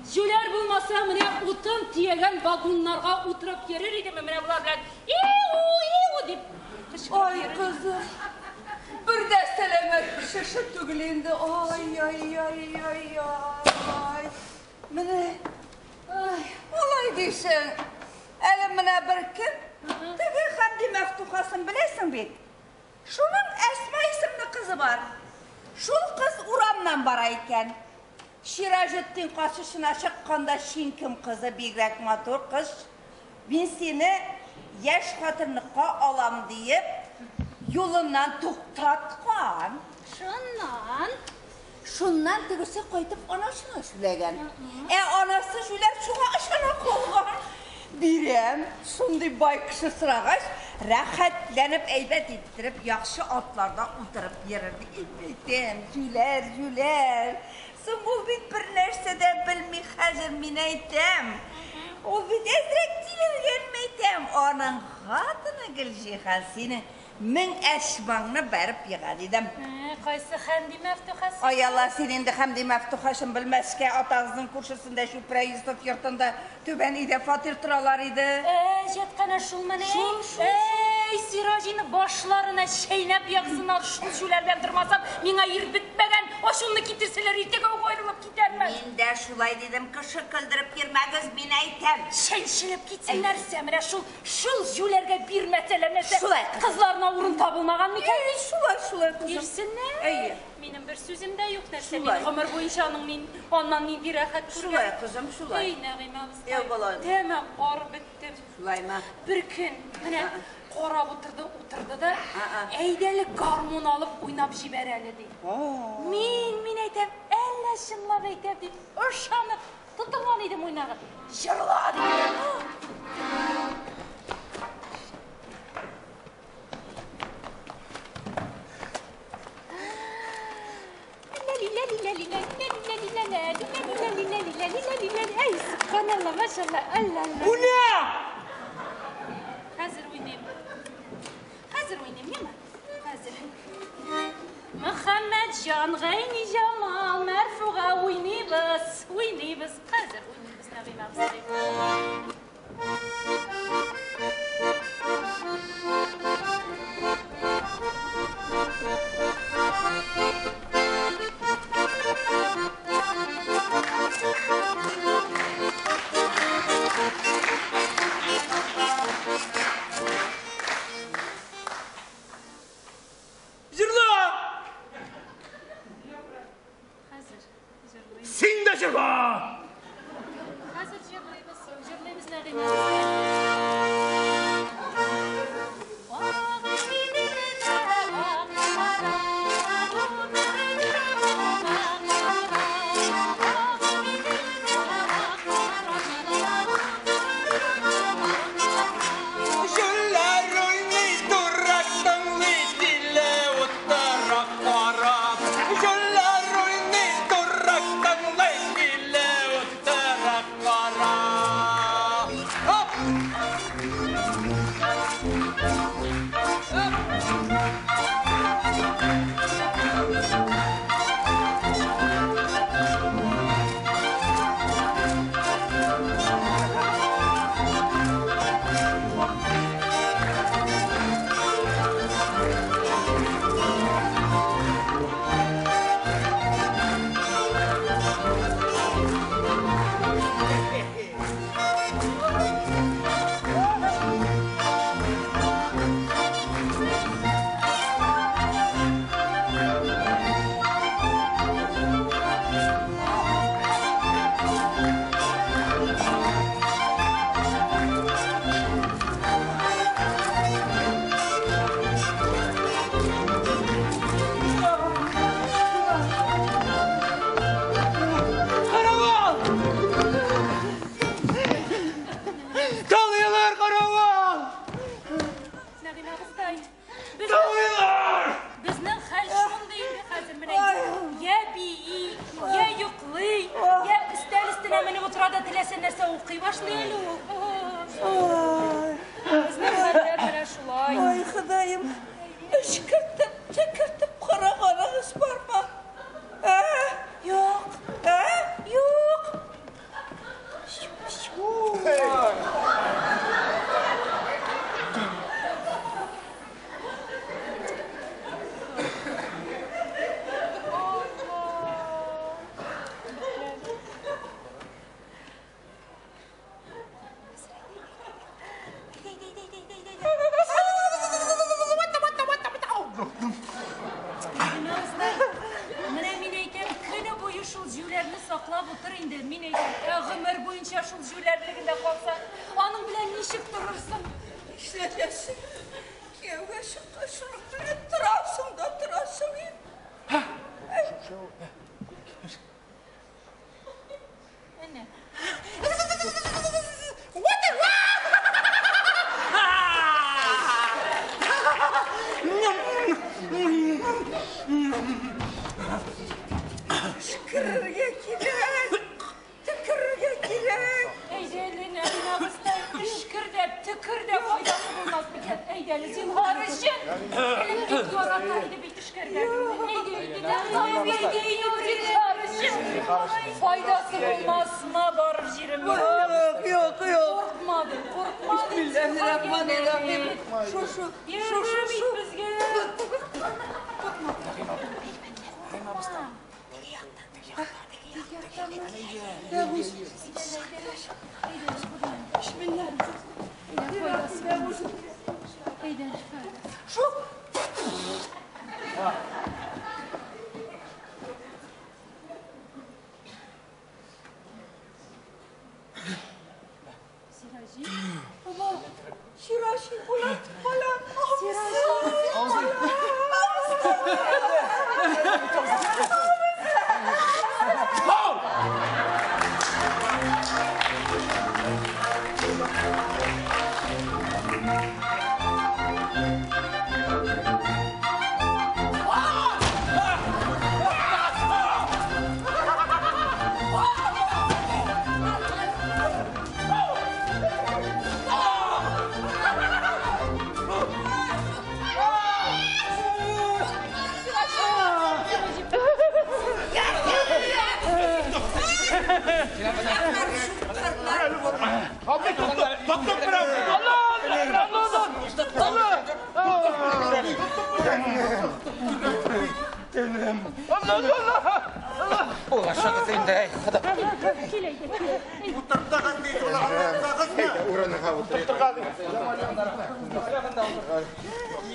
Җүләр булмаса, менә утын төягән вагоннарга утырып йөрер идеме, менә болар белән иу, иу дип кычкырып Ай, йөрер. кызым, бер дә сәламәт кеше түгел инде. Ай, ай, ай, ай, ай. Менә, ай, алай дисең. Әле менә бер кем, теге Хәмди Мәфтухасын беләсең бит. Шуның Әсма исемле кызы бар. Шул кыз урамнан бара икән. Сираҗетдин каршысына чыкканда Шинкем кызы бигрәк матур кыз. Мин сине яшь хатынлыкка алам диеп, юлыннан туктаткан. Шуннан? Шуннан тегесе кайтып анасына сөйләгән. Ә анасы сөйләп шуңа ышана калган. Бирәм, шундый бай кеше сорагач, рәхәтләнеп әйбәт иттереп, яхшы атларда утырып йөрер. Әйтәм, җүләр, җүләр. Соң ул бит бер нәрсә дә белми хәзер, мин әйтәм. Ул бит әзрәк тилергән, әйтәм. Аның хатыны Гөлҗиһан синең мең әшмаңны бәреп ега, дидем. Кайсы Хәмди Мәфтухасы? Ай Алла, син инде Хәмди Мәфтухасын белмәскә, атагызның күршесендә Чүпрә Йосыф йортында түбән өйдә фатир торалар иде. Җәткәнә шул менә. Шул, шул, Әй, Сираҗины башларына чәйнәп яксыннар, шул җүләр белән тормасам, миңа ир бетмәгән, ачуымны китерсәләр, иртәгә үк аерылып китәрмен. Мин дә шулай дидем, кеше көлдереп йөрмәгез, мин әйтәм. Чәнчелеп китсен нәрсә, менә шул, шул җүләргә бирмәсәләр нәрсә. Шулай, кызым. Кызларына урын табылмаган микән? Әй, шулай, шулай, кызым. Бирсеннәр. Әйе. Минем бер сүзем дә юк нәрсә. Шулай. Мин гомер буенча аның мин аннан нинди рәхәт күргән. Шулай, кызым, шулай. Эй, Нәгыймә абыстай. Әй, балам. Тәмам арып беттем. Шулаймы? Бер көн менә карап утырды, утырды да, әйдәле гармун алып уйнап җибәр әле ди. Мин әйтәм, әллә чынлап әйтәм дип, ышанып тотынган идем уйнаган. Җырла ди. Әй, субханалла, машалла, алла, алла. Бу не? Хәзер уйныйм. Хәзер уйныйм, яме? Хәзер. Мөхәммәтҗан, Гайни Җамал, Мәрфуга уйныйбыз, уйныйбыз. Хәзер уйныйбыз, Нәгыймә абыстай. Җырла! Хәзер җырлыйм. Син дә җырла! Хәзер җырлыйбыз, җырлыйбыз. утыра да теләсә нәрсә укый башлый әле ул. Безнең хәлләр менә шулай. Ай, Ходаем, өшкертеп, төкертеп караганыгыз бармы? Ә? Юк. Ә? Юк. Менә мин әйтәм, көне буе шул җүләрне саклап утыр инде. Мин әйтәм, ә гомер буенча шул җүләрлегендә калса, аның белән ничек торырсың? Нишләтәсең? Кияүгә чыккач, шуның белән торасың да торасың. Әнә. Төкерергә кирәк. Төкерергә кирәк. Әйдә әле, Нәгыймә абыстай, өшкер дә, төкер дә файдасы булмас микән? Әйдә әле, зинһар өчен. Элек бик ярата иде бит өшкергә. Әйдә, әйдә, Нәгыймә әйдә, әйдә, зинһар өчен. Файдасы булмасмы, барыр җирем юк. Юк, юк, юк. Куркма ди, куркма ди. Бисмиллаһир-рахманир-рахим. Шу, шу, шу, шу, Ярдәм ит шу. безгә. Шу. Сираҗи. Сираҗи, була, бала. Абый, тоттык берәү. Алла, Алла, Алла. Алла, Алла. Булашыгыз инде, әй, Хода. Кил әйдә, кил. Утыртыгыз бит, утыртыгызмы? Урыныга утырыйк.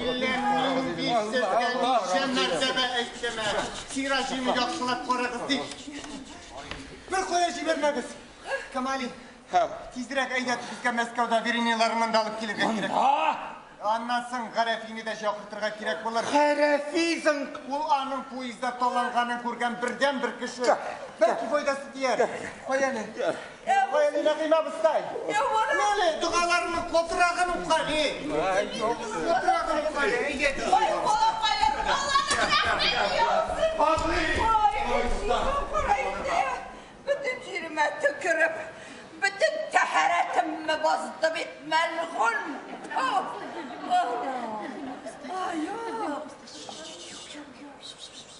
Иллә мин бит сезгә ничә мәртәбә әйтәм, ә. Сираҗины яхшылап карагыз дип. Бер кая җибәрмәгез. Камали, тизрәк әйдә безгә Мәскәүдә Вериниларын монда алып килергә кирәк. Аннан соң Гарәфине дә чакыртырга кирәк булыр. Гарәфисың. Ул аның поездда таланганын күргән бердән-бер кеше. Бәлки файдасы тияр. Кая әле? Кая әле, Нәгыймә абыстай? Әле, догаларының катырагын укы әле. Катырагын укы әле, әйдә. Ой, балакайлар, Алланың рәхмәте яусын. Ой, кара инде. Бөтен җиремә төкереп, бөтен тәһарәтемне бозды бит мәлгун. Ай, юк.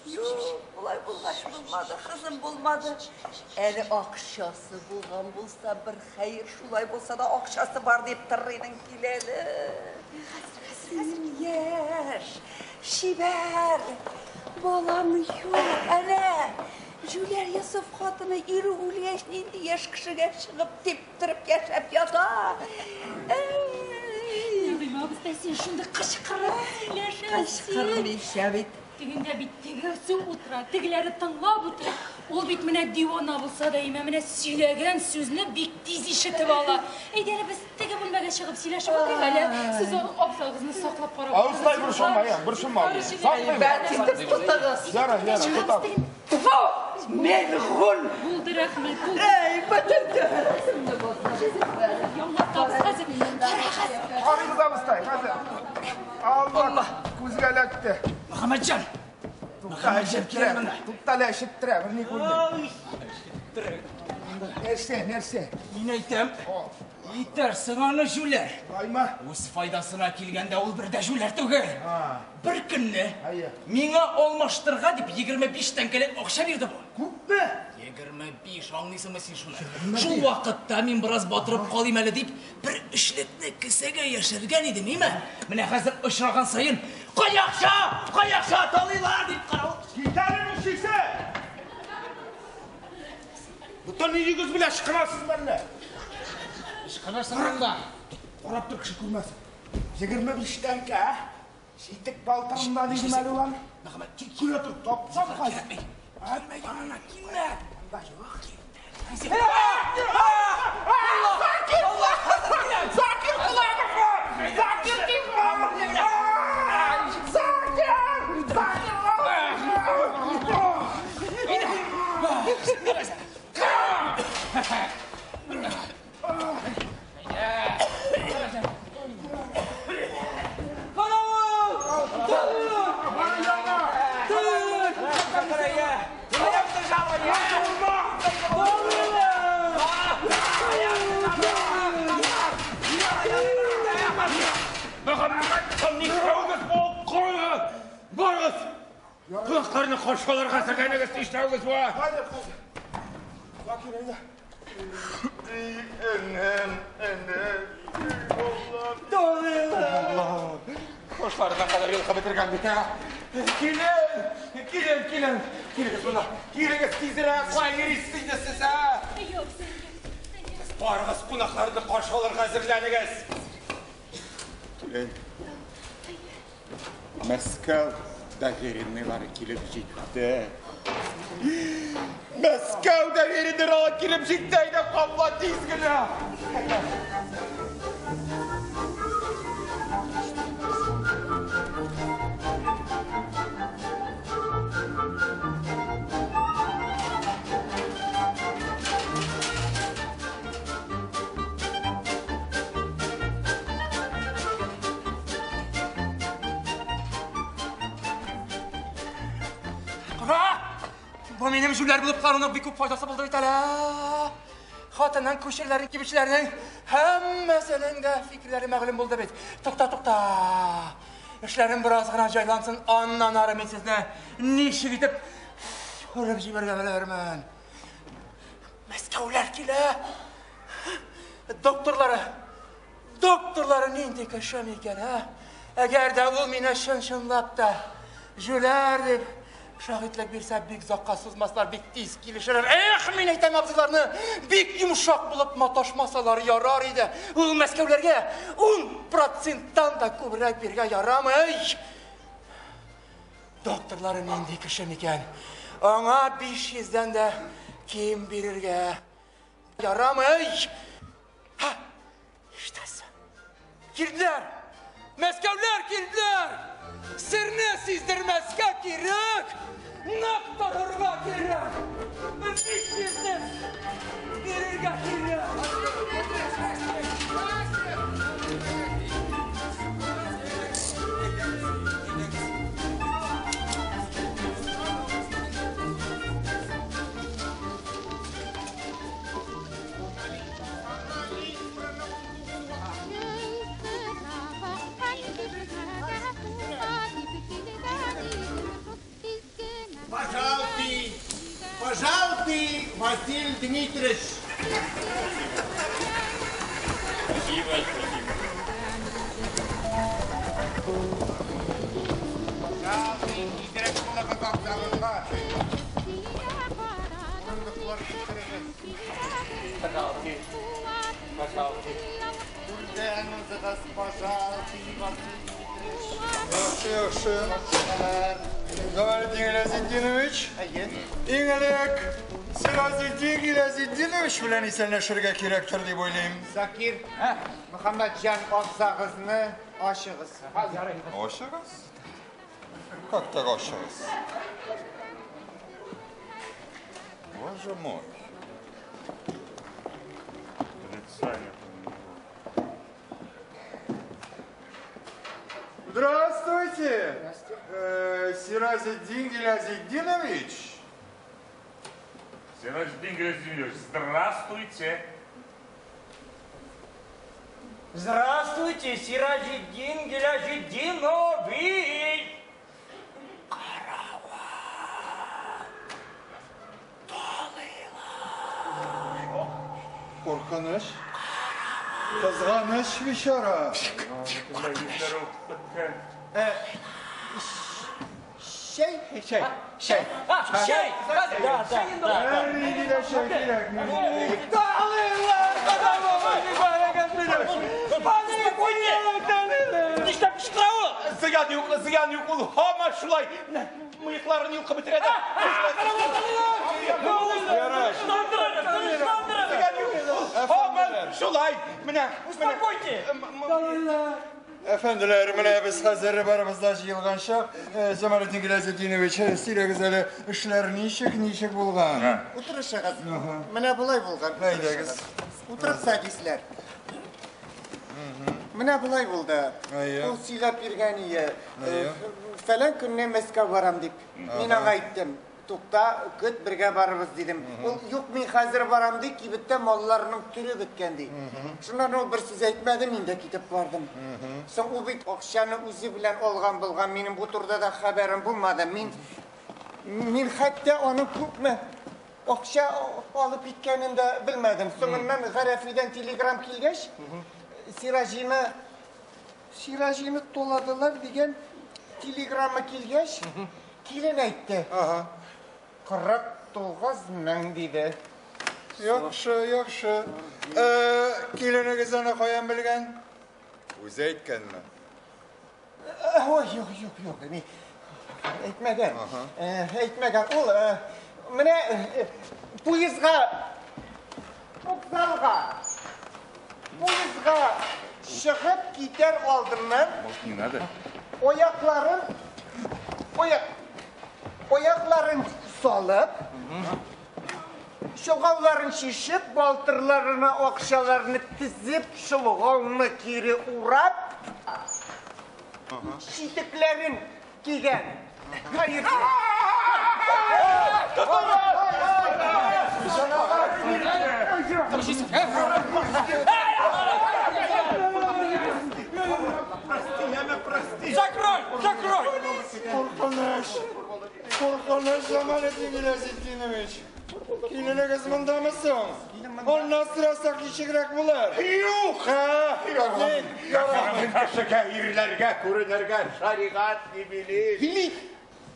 Юк, болай булгач булмады, кызым булмады. Әле акчасы булган булса, бер хәер, шулай булса да акчасы бар дип тырыйның киләле. Син яшь, чибәр, балам юк, әнә. Җүләр Йосыф хатыны ире үлгәч нинди яшь кешегә чыгып типтереп яшәп ята. Әй, Нәгыймә абыстай, син шундый кычкырып сөйләшәсең. Кычкырмыйча бит. Тегендә бит тегесе утыра, тегеләре тыңлап утыра. Ул бит менә дивана булса да, имә менә сөйләгән сүзне бик тиз ишетеп ала. Әйдә әле без теге бүлмәгә чыгып сөйләшеп утырыйк әле. Сез абзагызны саклап карап. Абыстай, борчылма, я, борчылма. Саклыйм. Әйбәт итеп тотыгыз. Яра, яра, тотам. Тфу! Мәлгун! Булды, рәхмәт, булды. Әй, бөтен тәһарәтемне бозды. Яңартабыз хәзер. Кара хәзер. Карыйбыз абыстай, хәзер. Алла, күзгә эләкте. Мөхәммәтҗан. Тукта, ишеттерә. Тукта әле, ишеттерә, берни күрмим. Нәрсә, нәрсә? Мин әйтәм, итәрсең аны җүләр. Айма. Үз файдасына килгәндә ул бер дә җүләр түгел. Бер көнне миңа алмаштырга дип 25 тәңкәлек акча бирде бу. Күпме? 25, аңлыйсыңмы син шуны? Шул вакытта мин бераз батырып калыйм әле дип, бер өчлекне кесәгә яшергән идем, име? Менә хәзер очраган саен, кая акча, кая акча, талыйлар дип карау. Китәр нишлисең? Бөтен өегез белән ышкынасыз мәллә? Ышкынасың анда. Карап тор, кеше күрмәсен. 25 тәңкә, ә? Читек балтырында дидем әле улан. Мөхәммәт, кил, күрә тор, тапсам хәзер. Килмә янына, килмә. Закир! Закир колагыма! Закир килмә! Закир! Закир! Барыгыз! Кунакларны каршы алырга әзерләнегез, нишләвегез бар? Хәзер, хәзер. Закир, әйдә. Энем, энем, Аллам! Кошларына кадәр йолкып бетергән бит, ә? Килен! Килен, килен! Килегез монда! Килегез тизрәк! Кая йөрисез инде сез, ә? Барыгыз, кунакларны каршы алырга әзерләнегез! Килен. Мәскәү доверенныйлары килеп җитте. Мәскәү доверенныйлары килеп җитте, әйдә капла тиз генә! Кара! Бу минем җүләр булып калуның бик күп файдасы булды бит әле. Хатынның, күршеләрнең, кибетчеләрнең һәммәсенең дә фикерләре мәгълүм булды бит. Тукта, тукта. Эшләрем бераз гына җайлансын, аннан ары мин сезне ничек итеп күреп җибәргә белермен. Мәскәүләр килә. Докторлары, докторлары нинди кеше микән, ә? Әгәр дә ул мине чын-чынлап та җүләр дип шаһитлек бирсә, бик озакка сузмаслар, бик тиз килешерләр. Эх, мин әйтәм абзыйларны, бик йомшак булып маташмасалар ярар иде. Ул Мәскәүләргә 10%-тан да күбрәк биргә ярамый. Докторлары нинди кеше микән? Аңа 500-дән дә ким бирергә ярамый. Һа, ишетәсең. Килделәр! Мәскәүләр килделәр! Серне сиздермәскә кирәк! Нык торырга кирәк! 500-не бирергә кирәк! Пожалуйте, пожалуйте, Василий Дмитриевич. Спасибо, спасибо. Пожалуйте, тизрәк кунагы вокзалына. Урындыклар китерегез. Пожалуйте, пожалуйте. Түрдән узыгыз, пожалуйте, Василий Дмитриевич. Яхшы, яхшы. Гамалетдин Гилязетдинович, иң элек Сиразетдин Гилязетдинович белән исәнләшергә кирәктер дип уйлыйм. Закир, Мөхәммәтҗан абзагызны ачыгыз. Ачыгыз? Как так ачыгыз? Боже мой. Лица нет. Здравствуйте! Здравствуйте. Сиразетдин Гилязетдинович. Сираҗетдин Гилязетдинович, здравствуйте. Здравствуйте, Сираҗетдин Гилязетдинович. Куркыныч. Кызганыч бичара. Чәй? Чәй. Чәй. Чәй. Чәй инде. Бернинди дә чәй кирәкми. Нишләп кычкыра ул? Зыян юк, зыян юк, ул һаман шулай. Менә мыекларын йолкып бетерә дә. Зыян юк, ул һаман шулай. Менә, Успокойте. Әфәнделәр, менә без хәзер барыбыз да җыелган чак. Җамалетдин Гилязетдинович, сөйләгез әле, эшләр ничек, ничек булган? Утырышыгыз. Менә болай булган. Әйдәгез. Утырып садисләр. Менә болай булды. Әйе. Ул сөйләп йөргән ие. Әйе. Фәлән көнне Мәскәү барам дип. Мин аңа әйттем. Тукта, көт, бергә барырбыз дидем. Ул юк, мин хәзер барам ди, кибеттә малларның төре беткән ди. Шуннан ул бер сүз әйтмәде, мин дә китеп бардым. Соң ул бит акчаны үзе белән алган булган, минем бу турыда да хәбәрем булмады. Мин мин хәтта аның күпме акча алып киткәнен дә белмәдем. Соңыннан Гарәфидән телеграм килгәч, Сираҗины Сираҗины толадылар дигән телеграмма килгәч, килен әйтте. Ага. 49 мең диде. Яхшы, яхшы. Киленегез аны каян белгән? Үзе әйткәнме? Ой, юк, юк, юк, ни. Әйтмәгән. Әйтмәгән. Ул менә поездга, вокзалга, поездга чыгып китәр алдыннан Может, не надо? аякларын аяк аякларын салып, чолгауларын чишеп, балтырларына акчаларны тезеп, чолгауны кире урап, читекләрен кигән. Хәер. Закрой, закрой. Куркыныч. Куркыныч, Җамалетдин Гилязетдинович. Киленегез мондамы соң? Аннан сорасак ничегрәк булыр? Юк! Ха? Ник? Ярамый кешегә, ирләргә күренергә шәригать не велит. Велит.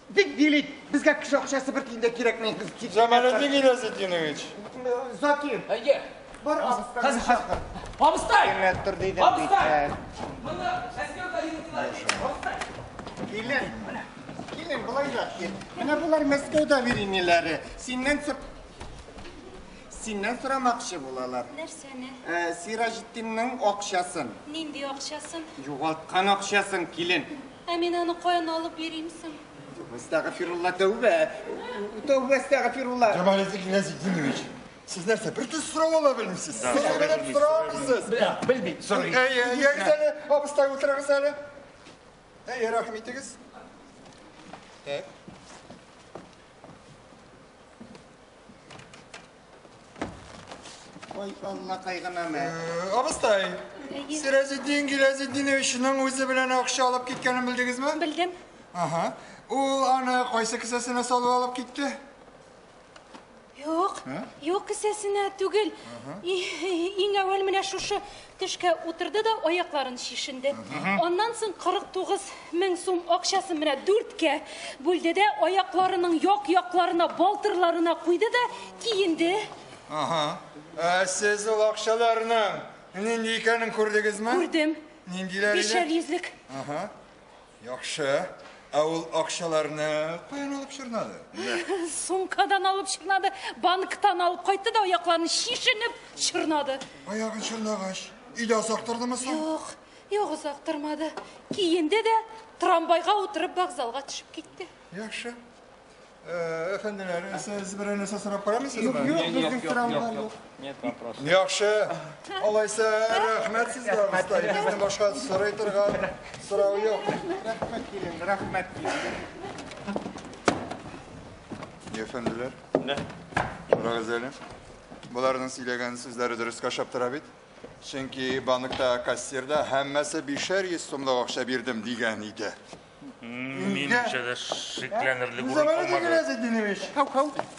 Бик велит. Безгә кеше акчасы бер тиен дә кирәкми. Җамалетдин Гилязетдинович. Закир. Әйе. Бар абыстайны Хәзер, хәзер. чакыр. Абыстай! Кемнәр тор дидем бит. Абыстай! Монда Мәскәү доверительләре. Абыстай! Килен. Килен, болайрак кил. Менә болар Мәскәү доверенныйлары. Синнән сор Синнән сорамакчы булалар. Нәрсәне? Сираҗетдиннең акчасын. Нинди акчасын? Югалткан акчасын, килен. Ә мин аны каян алып бирим соң? Әстәгъфирулла, тәүбә. Тәүбә, әстәгъфирулла. Җамалетдин Гилязетдинович, сез нәрсә, бер төс сорау ала белмисез? Сез белеп сорау алмыйсыз. Белмим, сорый. Әйе, ягез әле, абыстай утырыгыз әле. Әйе, рәхим итегез. Так. Ой, Аллакай гына мә. Абыстай, Әйе. Сираҗетдин Гилязетдиновичның үзе белән акча алып киткәнен белдегезме? Белдем. Ага. Ул аны кайсы кесәсенә салып алып китте? Юк, юк кесәсенә түгел. Иң әүвәл менә шушы төшкә утырды да аякларын чишенде. Аннан соң 49 мең сум акчасын менә дүрткә бүлде дә аякларының як-якларына, балтырларына куйды да киенде. Ага. Ә сез ул акчаларның нинди икәнен күрдегезме? Күрдем. Ниндиләр иде? Бишәр йөзлек. Ага. Яхшы. Ә ул акчаларны каян алып чорнады? Сумкадан алып чорнады, банктан алып кайтты да аякларын чишенеп чорнады. Аягын чорнагач, өйдә озак тордымы соң? Юк, юк озак тормады. Киенде дә трамвайга утырып вокзалга төшеп китте. Яхшы. Әфәнделәр, сез берәр нәрсә сорап карамыйсызмы? Юк, безнең сорауга юк. Нет вопросов. Яхшы. Алайса, рәхмәт сезгә, абыстай. Безнең башка сорый торган сорау юк. Рәхмәт килен, рәхмәт килен. Әфәнделәр, Да. Карагыз әле. Боларның сөйләгән сүзләре дөрескә ошап тора бит. Чөнки банкта кассирда һәммәсе 500 сумлык акча бирдем дигән иде. Минемчә дә шикләнерлек урын калмады. Гиләзетдинович.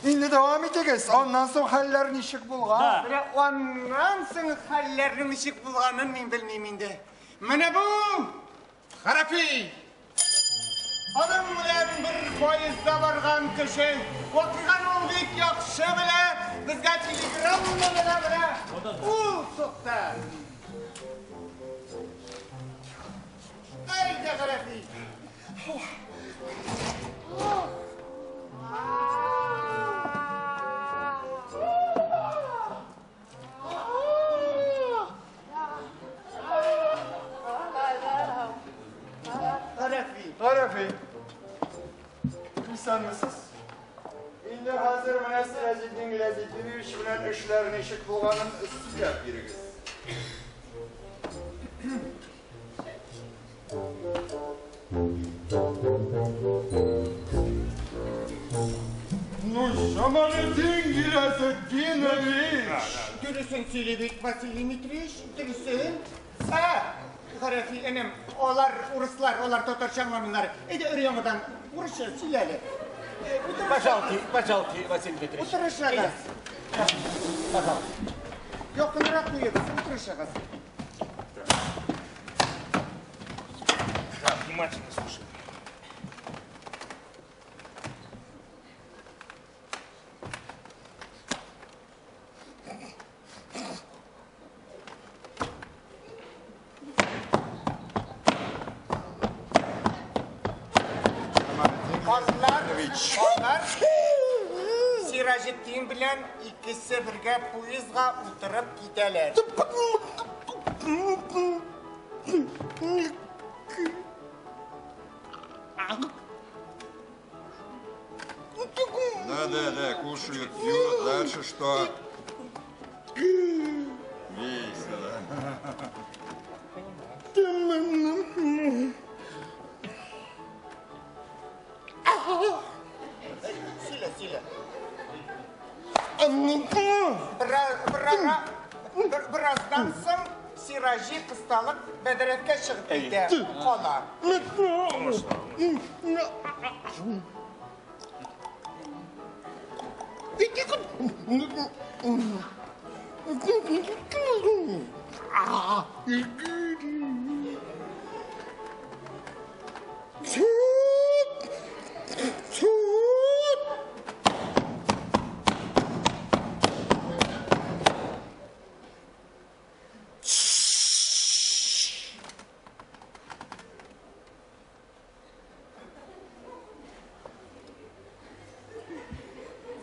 Инде дәвам итегез. Аннан соң хәлләр ничек булган? Менә аннан соң хәлләрнең ничек булганын мин белмим инде. Менә бу Хәрәфи! Аның белән бер поездда барган кеше. Вакыйганы ул бик яхшы белә. Безгә телеграмма менә менә. Ул сукты. Әйдә, Хәрәфи! Хәрәфи. Хәрәфи. Исәнмесез? Инде хәзер менә Сираҗетдин Гиләзетдинович белән эшләр ничек булганын сөйләп бирегез. Ну, Жамалетдин Гиләзетдинович! Дөресен сөйли бит, Василий Дмитриевич, дөресен. Ә, Хәрәфи энем, алар урыслар, алар татарча аңламыйлар. Әйдә, өр-яңадан урысча сөйлә әле. Пожалуйте, пожалуйте, Василий Дмитриевич. Утырышыгыз. Пожалуйста. Якынрак куегыз, утырышыгыз. Да, внимательно слушай. Алар, алар Сираҗетдин белән икесе бергә поездга утырып китәләр. Да, да, да, кушают, пьют, дальше что? Весело. Сөйлә, сөйлә. Бераздан соң Сираҗи кысталып бәдрәфкә чыгып китә, кала.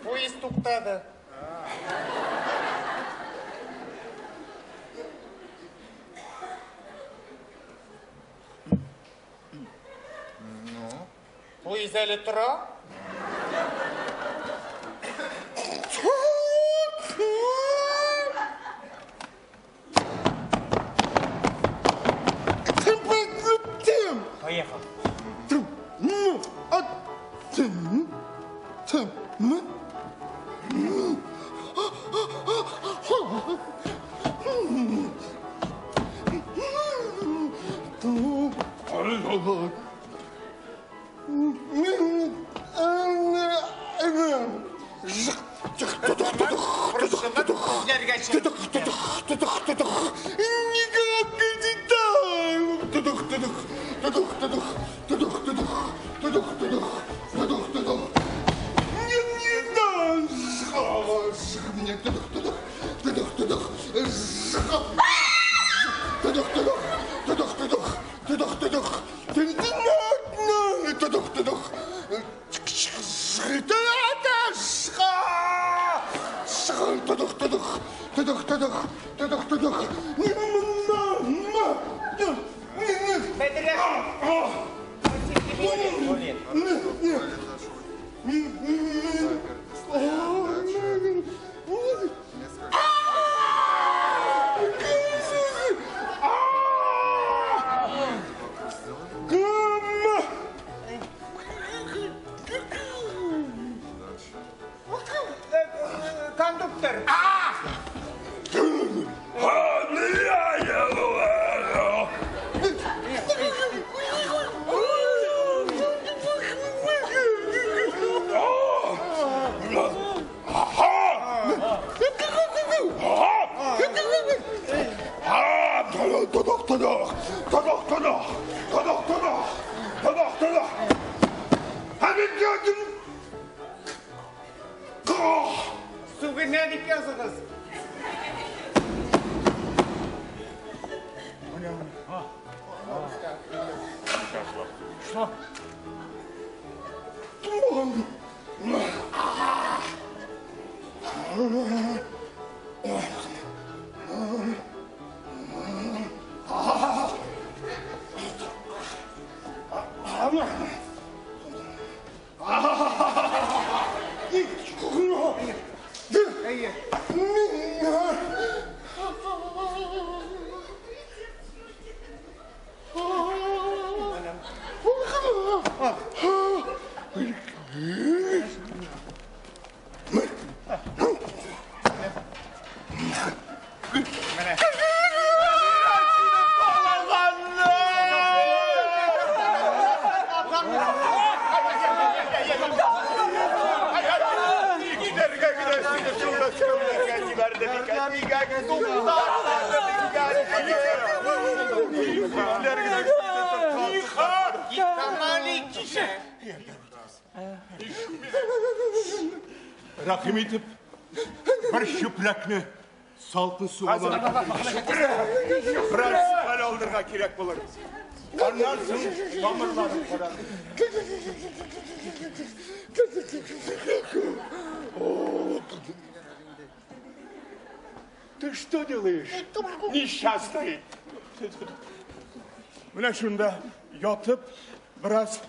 Поезд туктады. Ну? Поезд әле тора. Поехал. Эзләргә чыгып китә. Тотык, тотык, тотык, тотык, тотык, тотык, тотык, тотык. Сүгенә дип языгыз. Что? Рәхим итеп, бер чүпрәкне салкын суга Бераз хәл алырга кирәк булыр. Аннан соң тамырларын карарбыз. Ты что делаешь? Несчастный. Менә шунда ятып, бераз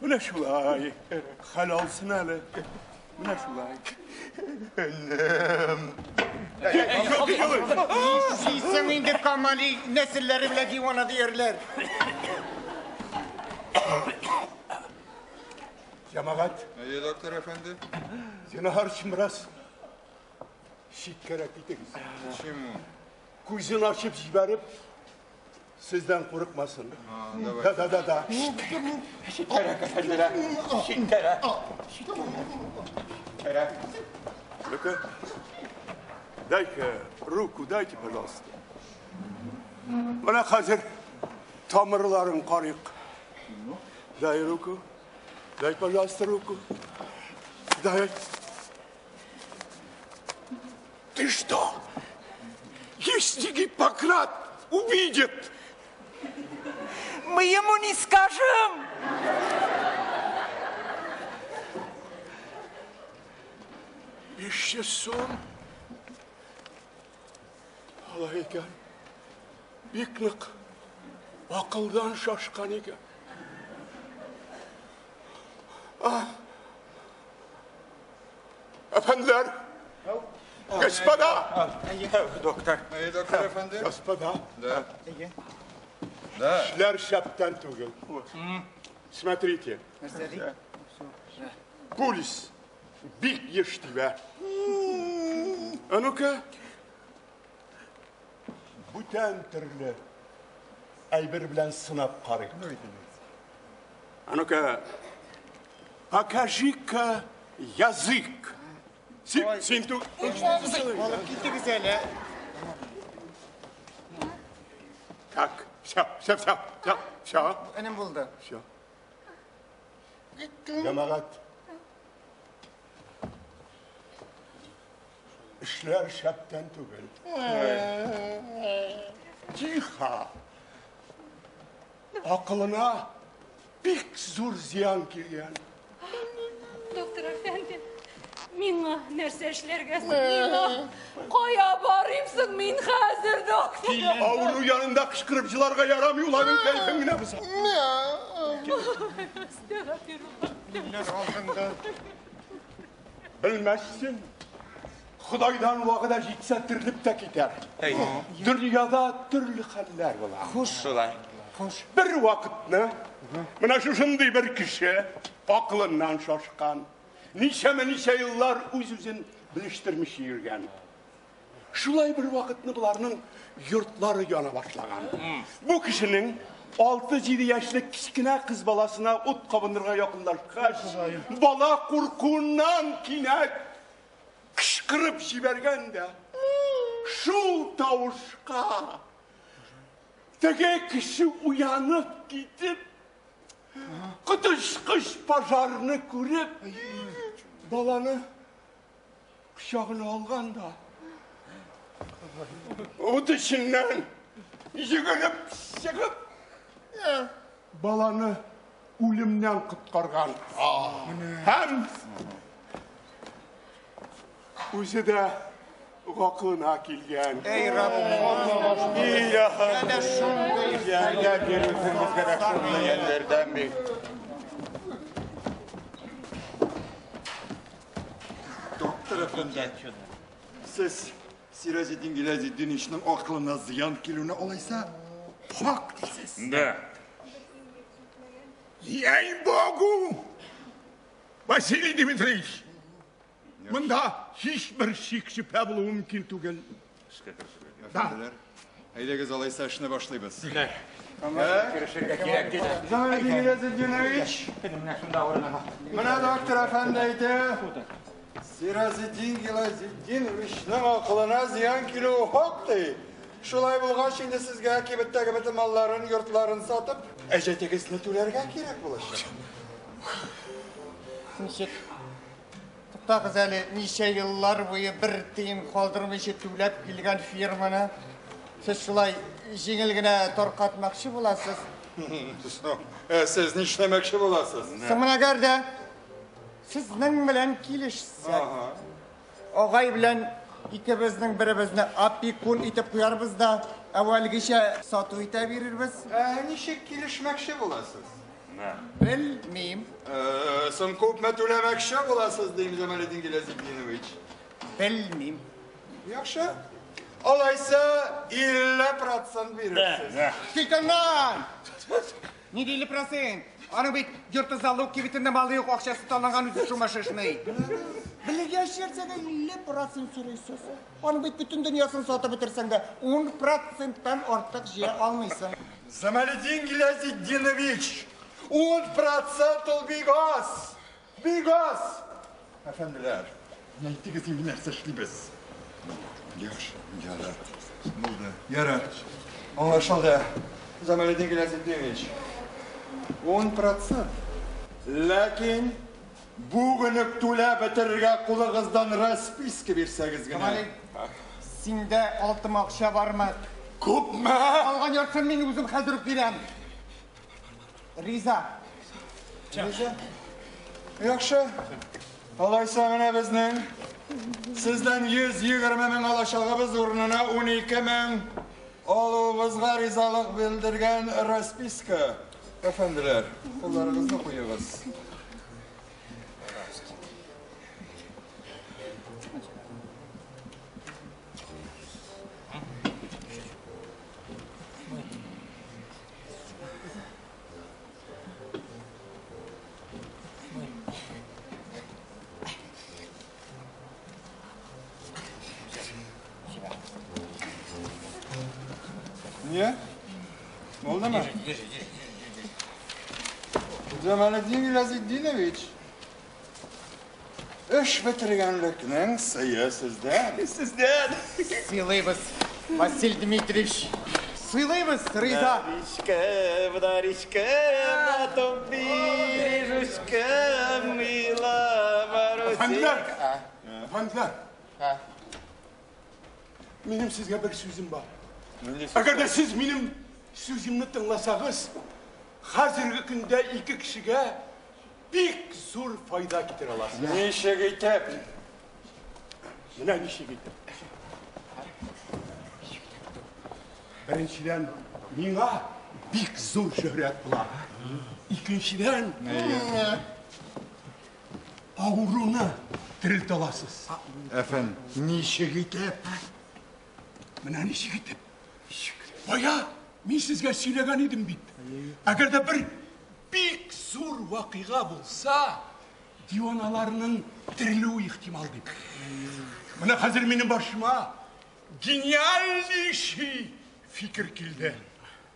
менә шулай хәл алсын әле. Менә шулай. Энем. Нишлисең инде, Камали, нәселләре белән дивана диярләр. Җәмәгать. Әйе, доктор әфәнде. Зинһар өчен бераз читкәрәк китегез. Почему? Күзен ачып җибәреп, сездән курыкмасын. давай. Да, да, да, да. Читкәрәк, әфәнделәр. Читкәрәк. Читкәрәк. Ну-ка, дай-ка руку, дайте, пожалуйста. Менә хәзер тамырларын карыйк. Дай руку. Дай, пожалуйста, руку. Дай. Ты что? Если Гиппократ увидит, Мы ему не скажем. 500 сум. Алай икән. Бик нык акылдан шашкан икән. А. Әфәнделәр, господа! Доктор. Әйе, доктор әфәнде. Господа, Да. Да. эшләр шәптән түгел. Смотрите, пульс бик еш тибә. А ну-ка, бүтән төрле әйбер белән сынап карыйк. А ну-ка, покажи-ка язык. Син, син ту... Алып китегез әле. Так, все, все, все, все, все. Энем булды. Все. Җәмәгать. Эшләр шәптән түгел. Тихо. Акылына бик зур зыян килгән. Доктор әфәнде, миңа нәрсә эшләргә соң? Миңа кая барыйм соң мин хәзер, доктор? Авыру янында кычкырып җыларга ярамый, ул аның кәефен генә боза. Алдында. Белмәссең. Ходайдан вәгъдә җитсә терелеп тә китәр. Дөньяда төрле хәлләр була. Хуш шулай. Хуш. Бер вакытны менә шушындый бер кеше акылыннан шашкан. Ничәмә ничә еллар үз-үзен белештермичә йөргән. Шулай бер вакытны боларның йортлары яна башлаган. Бу кешенең 6-7 яшьлек кечкенә кыз баласына ут кабынырга якынлашкач, бала куркуыннан кинәт кычкырып җибәргән дә, Шул тавышка теге кеше уянып китеп, коточкыч пожарны күреп, баланы кочагына алган да, ут эченнән йөгереп чыгып, баланы үлемнән коткарган. Һәм үзе дә гакылына килгән. Эй, Раббым, әнә шундый Ярдәм бир үзең безгә дә шундый ярдәм бир. Доктор әфәнде, сез Сираҗетдин Гилязетдиновичның акылына зыян килүне алайса хак дисез. Да. Ей-богу! Василий Дмитриевич, монда һичбер шик-шөбһә булуы мөмкин түгел. Эшкә керешергә. Әфәнделәр, әйдәгез алайса эшне башлыйбыз. Керешергә кирәк диде. Заманетдин Гилязетдинович, менә доктор әфәнде әйтә, Сираҗетдин Гилязетдиновичның акылына зыян килүе хак ди. Шулай булгач, инде сезгә кибеттәге бөтен малларын, йортларын сатып, әҗәтегезне түләргә кирәк булачак. Ничек? Туктагыз әле, ничә еллар буе бер тиен калдырмыйча түләп килгән фирманы сез шулай җиңел генә таркатмакчы буласыз. Сез нишләмәкче буласыз? Соң менә әгәр дә сезнең белән килешсәк, агай белән икебезнең беребезне опекун итеп куярбыз да, әүвәлгечә сату итә бирербез. Ә ничек килешмәкче буласыз? Белмим. Соң күпме түләмәкче буласыз, дим Җамалетдин Гилязетдинович? Белмим. Яхшы. Алайса 50% бирерсез. Кит аннан! Ни 50%? Аның бит йорты залог, кибетендә малы юк, акчасы таланган, үзе сумасшедший. Белгәч нәрсәгә 50% сорыйсыз? Аның бит бөтен дөньясын сатып бетерсәң дә 10%-тан артык җыя алмыйсың. Замалетдин Гилязетдинович, 10% ул бик аз. Бик аз. Әфәнделәр, әйтегез инде нәрсә эшлибез? Яхшы, ярар. Булды. Ярар. Аңлашылды. Замалетдин Гилязетдинович, 10%. Ләкин бүген үк түләп бетерергә кулыгыздан расписка бирсәгез генә. Камали, синдә алтын акча бармы? Күпме? Калган яртысын мин үзем хәзер үк бирәм. Риза. Риза. Яхшы. Алайса менә безнең сездән 120 мең алачагыбыз урынына 12 мең алуыбызга ризалык белдергән расписка. Әфәнделәр, кулларыгызны куегыз. Не? Булдымы? Җамалетдин Гилязетдинович, эш бетергәнлекнең сые сездән. Сездән. Сыйлыйбыз, Василий Дмитриевич. Сыйлыйбыз, риза. Даричка, Даричка, на том бережушка, мила Маруся. Әфәнделәр, әфәнделәр. Минем сезгә бер сүзем бар. Әгәр дә сез минем сүземне тыңласагыз, хәзерге көндә ике кешегә бик зур файда китерә аласыз. Ничек итеп? Менә ничек итеп. Беренчедән, миңа бик зур шөһрәт була. Икенчедән, авыруны терелтә аласыз. Әфән, ничек итеп? Менә ничек итеп. Бая мин сезгә сөйләгән идем бит. Әгәр дә бер бик зур вакыйга булса, диваналарның терелүе ихтимал дип. Менә хәзер минем башыма гениальнейший фикер килде.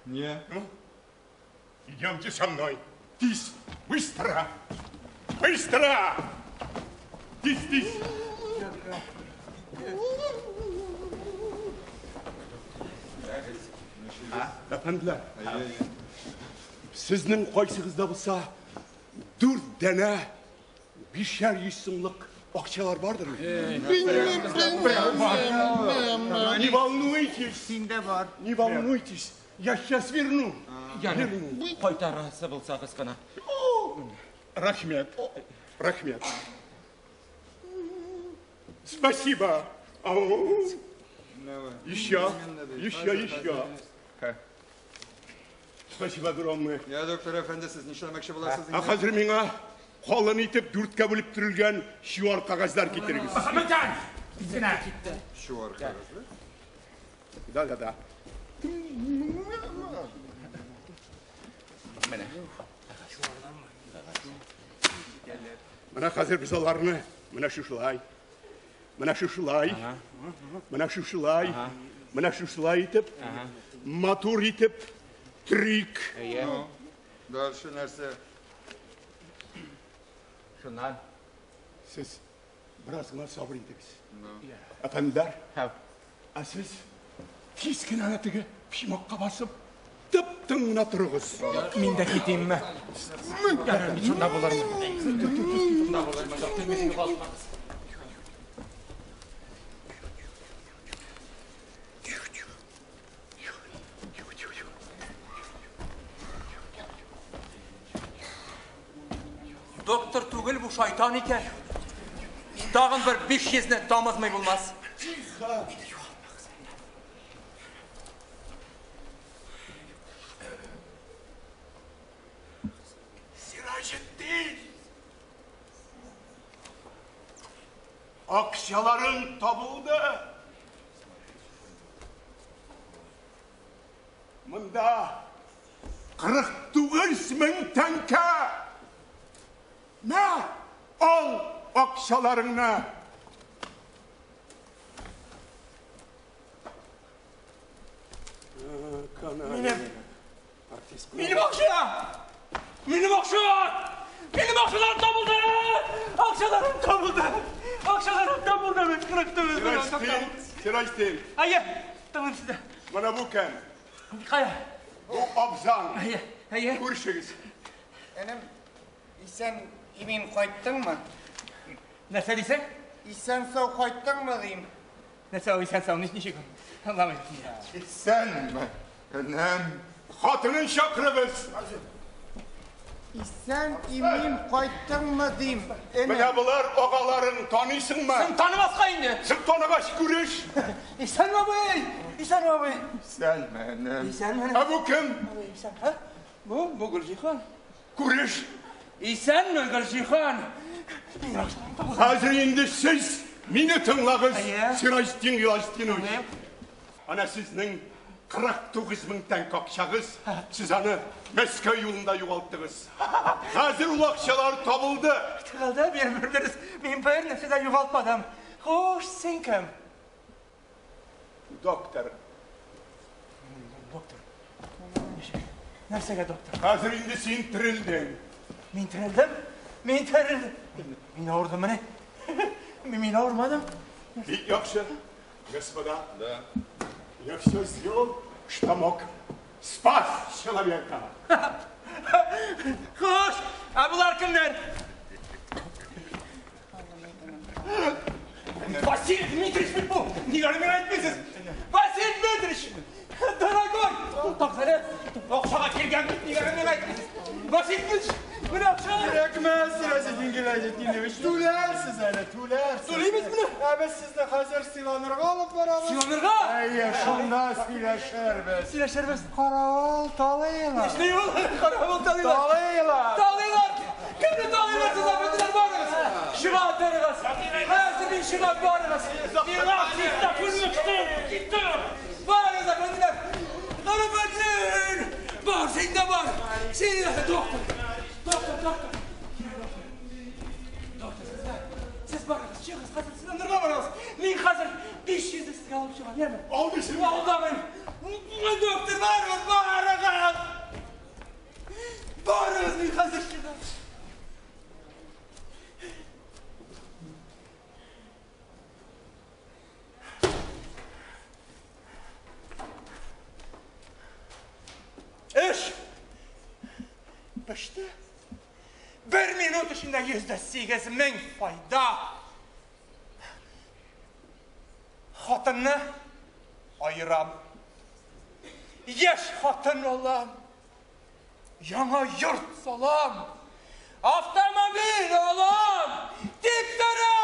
Не? Ну, идемте со мной. Тиз, быстро, быстро! Тиз, тиз. Әфәнделәр, сезнең кайсыгызда булса 4 данә 500 сумлык акчалар бардырмы? Не волнуйтесь. Синдә бар. Не волнуйтесь. Я сейчас верну. Ярый, кайтарасы булсагыз кына. Рахмет. Рахмет. Спасибо. Еще, еще, еще. Спасибо огромное. Я, доктор әфәнде, сез нишләмәкче буласыз Ә хәзер миңа калын итеп 4-кә бүлеп төрелгән чуар кәгазьләр китерегез. Мөхәммәтҗан! Сине. Чуар кәгазьләр? Да, да, да. Менә. Менә хәзер без аларны менә шушылай, менә шушылай, менә шушылай, менә шушылай итеп, матур итеп төрик. Ну, дальше нәрсә? Шуннан. Сез бераз гына сабыр итегез. Әфәнделәр, ә сез тиз генә әнә теге почмакка басып, тып-тын гына торыгыз. Мин дә китимме? Ярар, мин шунда булырмын. Шунда булырмын, доктор, мине югалтмагыз. Доктор түгел, бу шайтан икән. Тагын бер 500-не тамызмый булмас. Тихо! Сираҗетдин! Акчаларың табылды. Монда 49 мең тәңкә. Мә, ал акчаларыңны. Минем акча! Минем акча! Минем акчаларым табылды! Акчаларым табылды! Акчаларым табылды! 49 мең Сираҗетдин, Сираҗетдин. Әйе, тыңлыйм сезне. Менә бу кем? Кая? Бу абзаң. Әйе, әйе. Күршегез. Энем, исән имин кайттыңмы? Нәрсә дисең? Исән сау кайттыңмы дим. Нәрсә ул исән сау? Ничек? Аңламыйм. Исәнме, энем? Хатынын чакырыгыз. Исән имин кайттыңмы дим. Энем. Менә болар агаларың, таныйсыңмы? Син танымаска инде. Син таныгач күреш. Исәнме абый? Исәнме абый? Исәнме, энем? Исәнме? Ә бу кем? Исән, һа? Бу Гөлҗиһан. Күреш. Исәнме, Гөлҗиһан? Хәзер инде сез мине тыңлагыз, Әйе. Сираҗетдин Гилаҗетдинович. Ана сезнең 49 мең тәңкә акчагыз, сез аны Мәскәү юлында югалттыгыз. Хәзер ул акчалар табылды. Табылды, мин бер дөрес, мин бер нәрсә дә югалтмадым. Хуш, син кем? Доктор. Доктор. Нәрсәгә доктор? Хәзер инде син терелдең. Мин терелдем? Мин терелдем. Мин авырдым менә. Мин авырмадым. Бик яхшы, господа. Да. Я все сделал, что мог. Спас человека. Хуш, ә болар кемнәр? Василий Дмитриевич бит бу! Нигә аны миңа әйтмисез? Василий Дмитриевич! Дорогой! Туктагыз әле! Акчага килгән бит, нигә аны миңа әйтмисез? Василий Дмитриевич, менә акча! Кирәкмәс, Сираҗетдин Гилаҗетдинович, түләрсез әле, түләрсез. Түлибез менә. Ә без сезне хәзер сыйланырга алып барабыз. Сыйланырга? Әйе, шунда сөйләшербез. Сөйләшербез. Каравыл талыйлар. Нишли ул? Каравыл талыйлар. Талыйлар. Талыйлар! Кемне талыйлар сез, әфәнделәр, барыгыз! Чыга торыгыз! Хәзер мин чыга барыгыз! Миңа чиста күлмәк киттем! Барыгыз, әфәнделәр! Гарәфәтдин! Бар, син дә бар! Син дә, доктор! Доктор, доктор! Доктор, сез дә! Сез барыгыз, чыгыгыз, хәзер сыйланырга барыгыз! Мин хәзер 500 сезгә алып чыгам, яме? Алдыйсың. Алдамыйм! Доктор, барыгыз, барыгыз! Барыгыз, мин хәзер чыгам! Төште. Бер минут эчендә 108 мең файда. Хатынны аерам. Яшь хатын алам. Яңа йорт салам. Автомобиль алам. Типтерәм!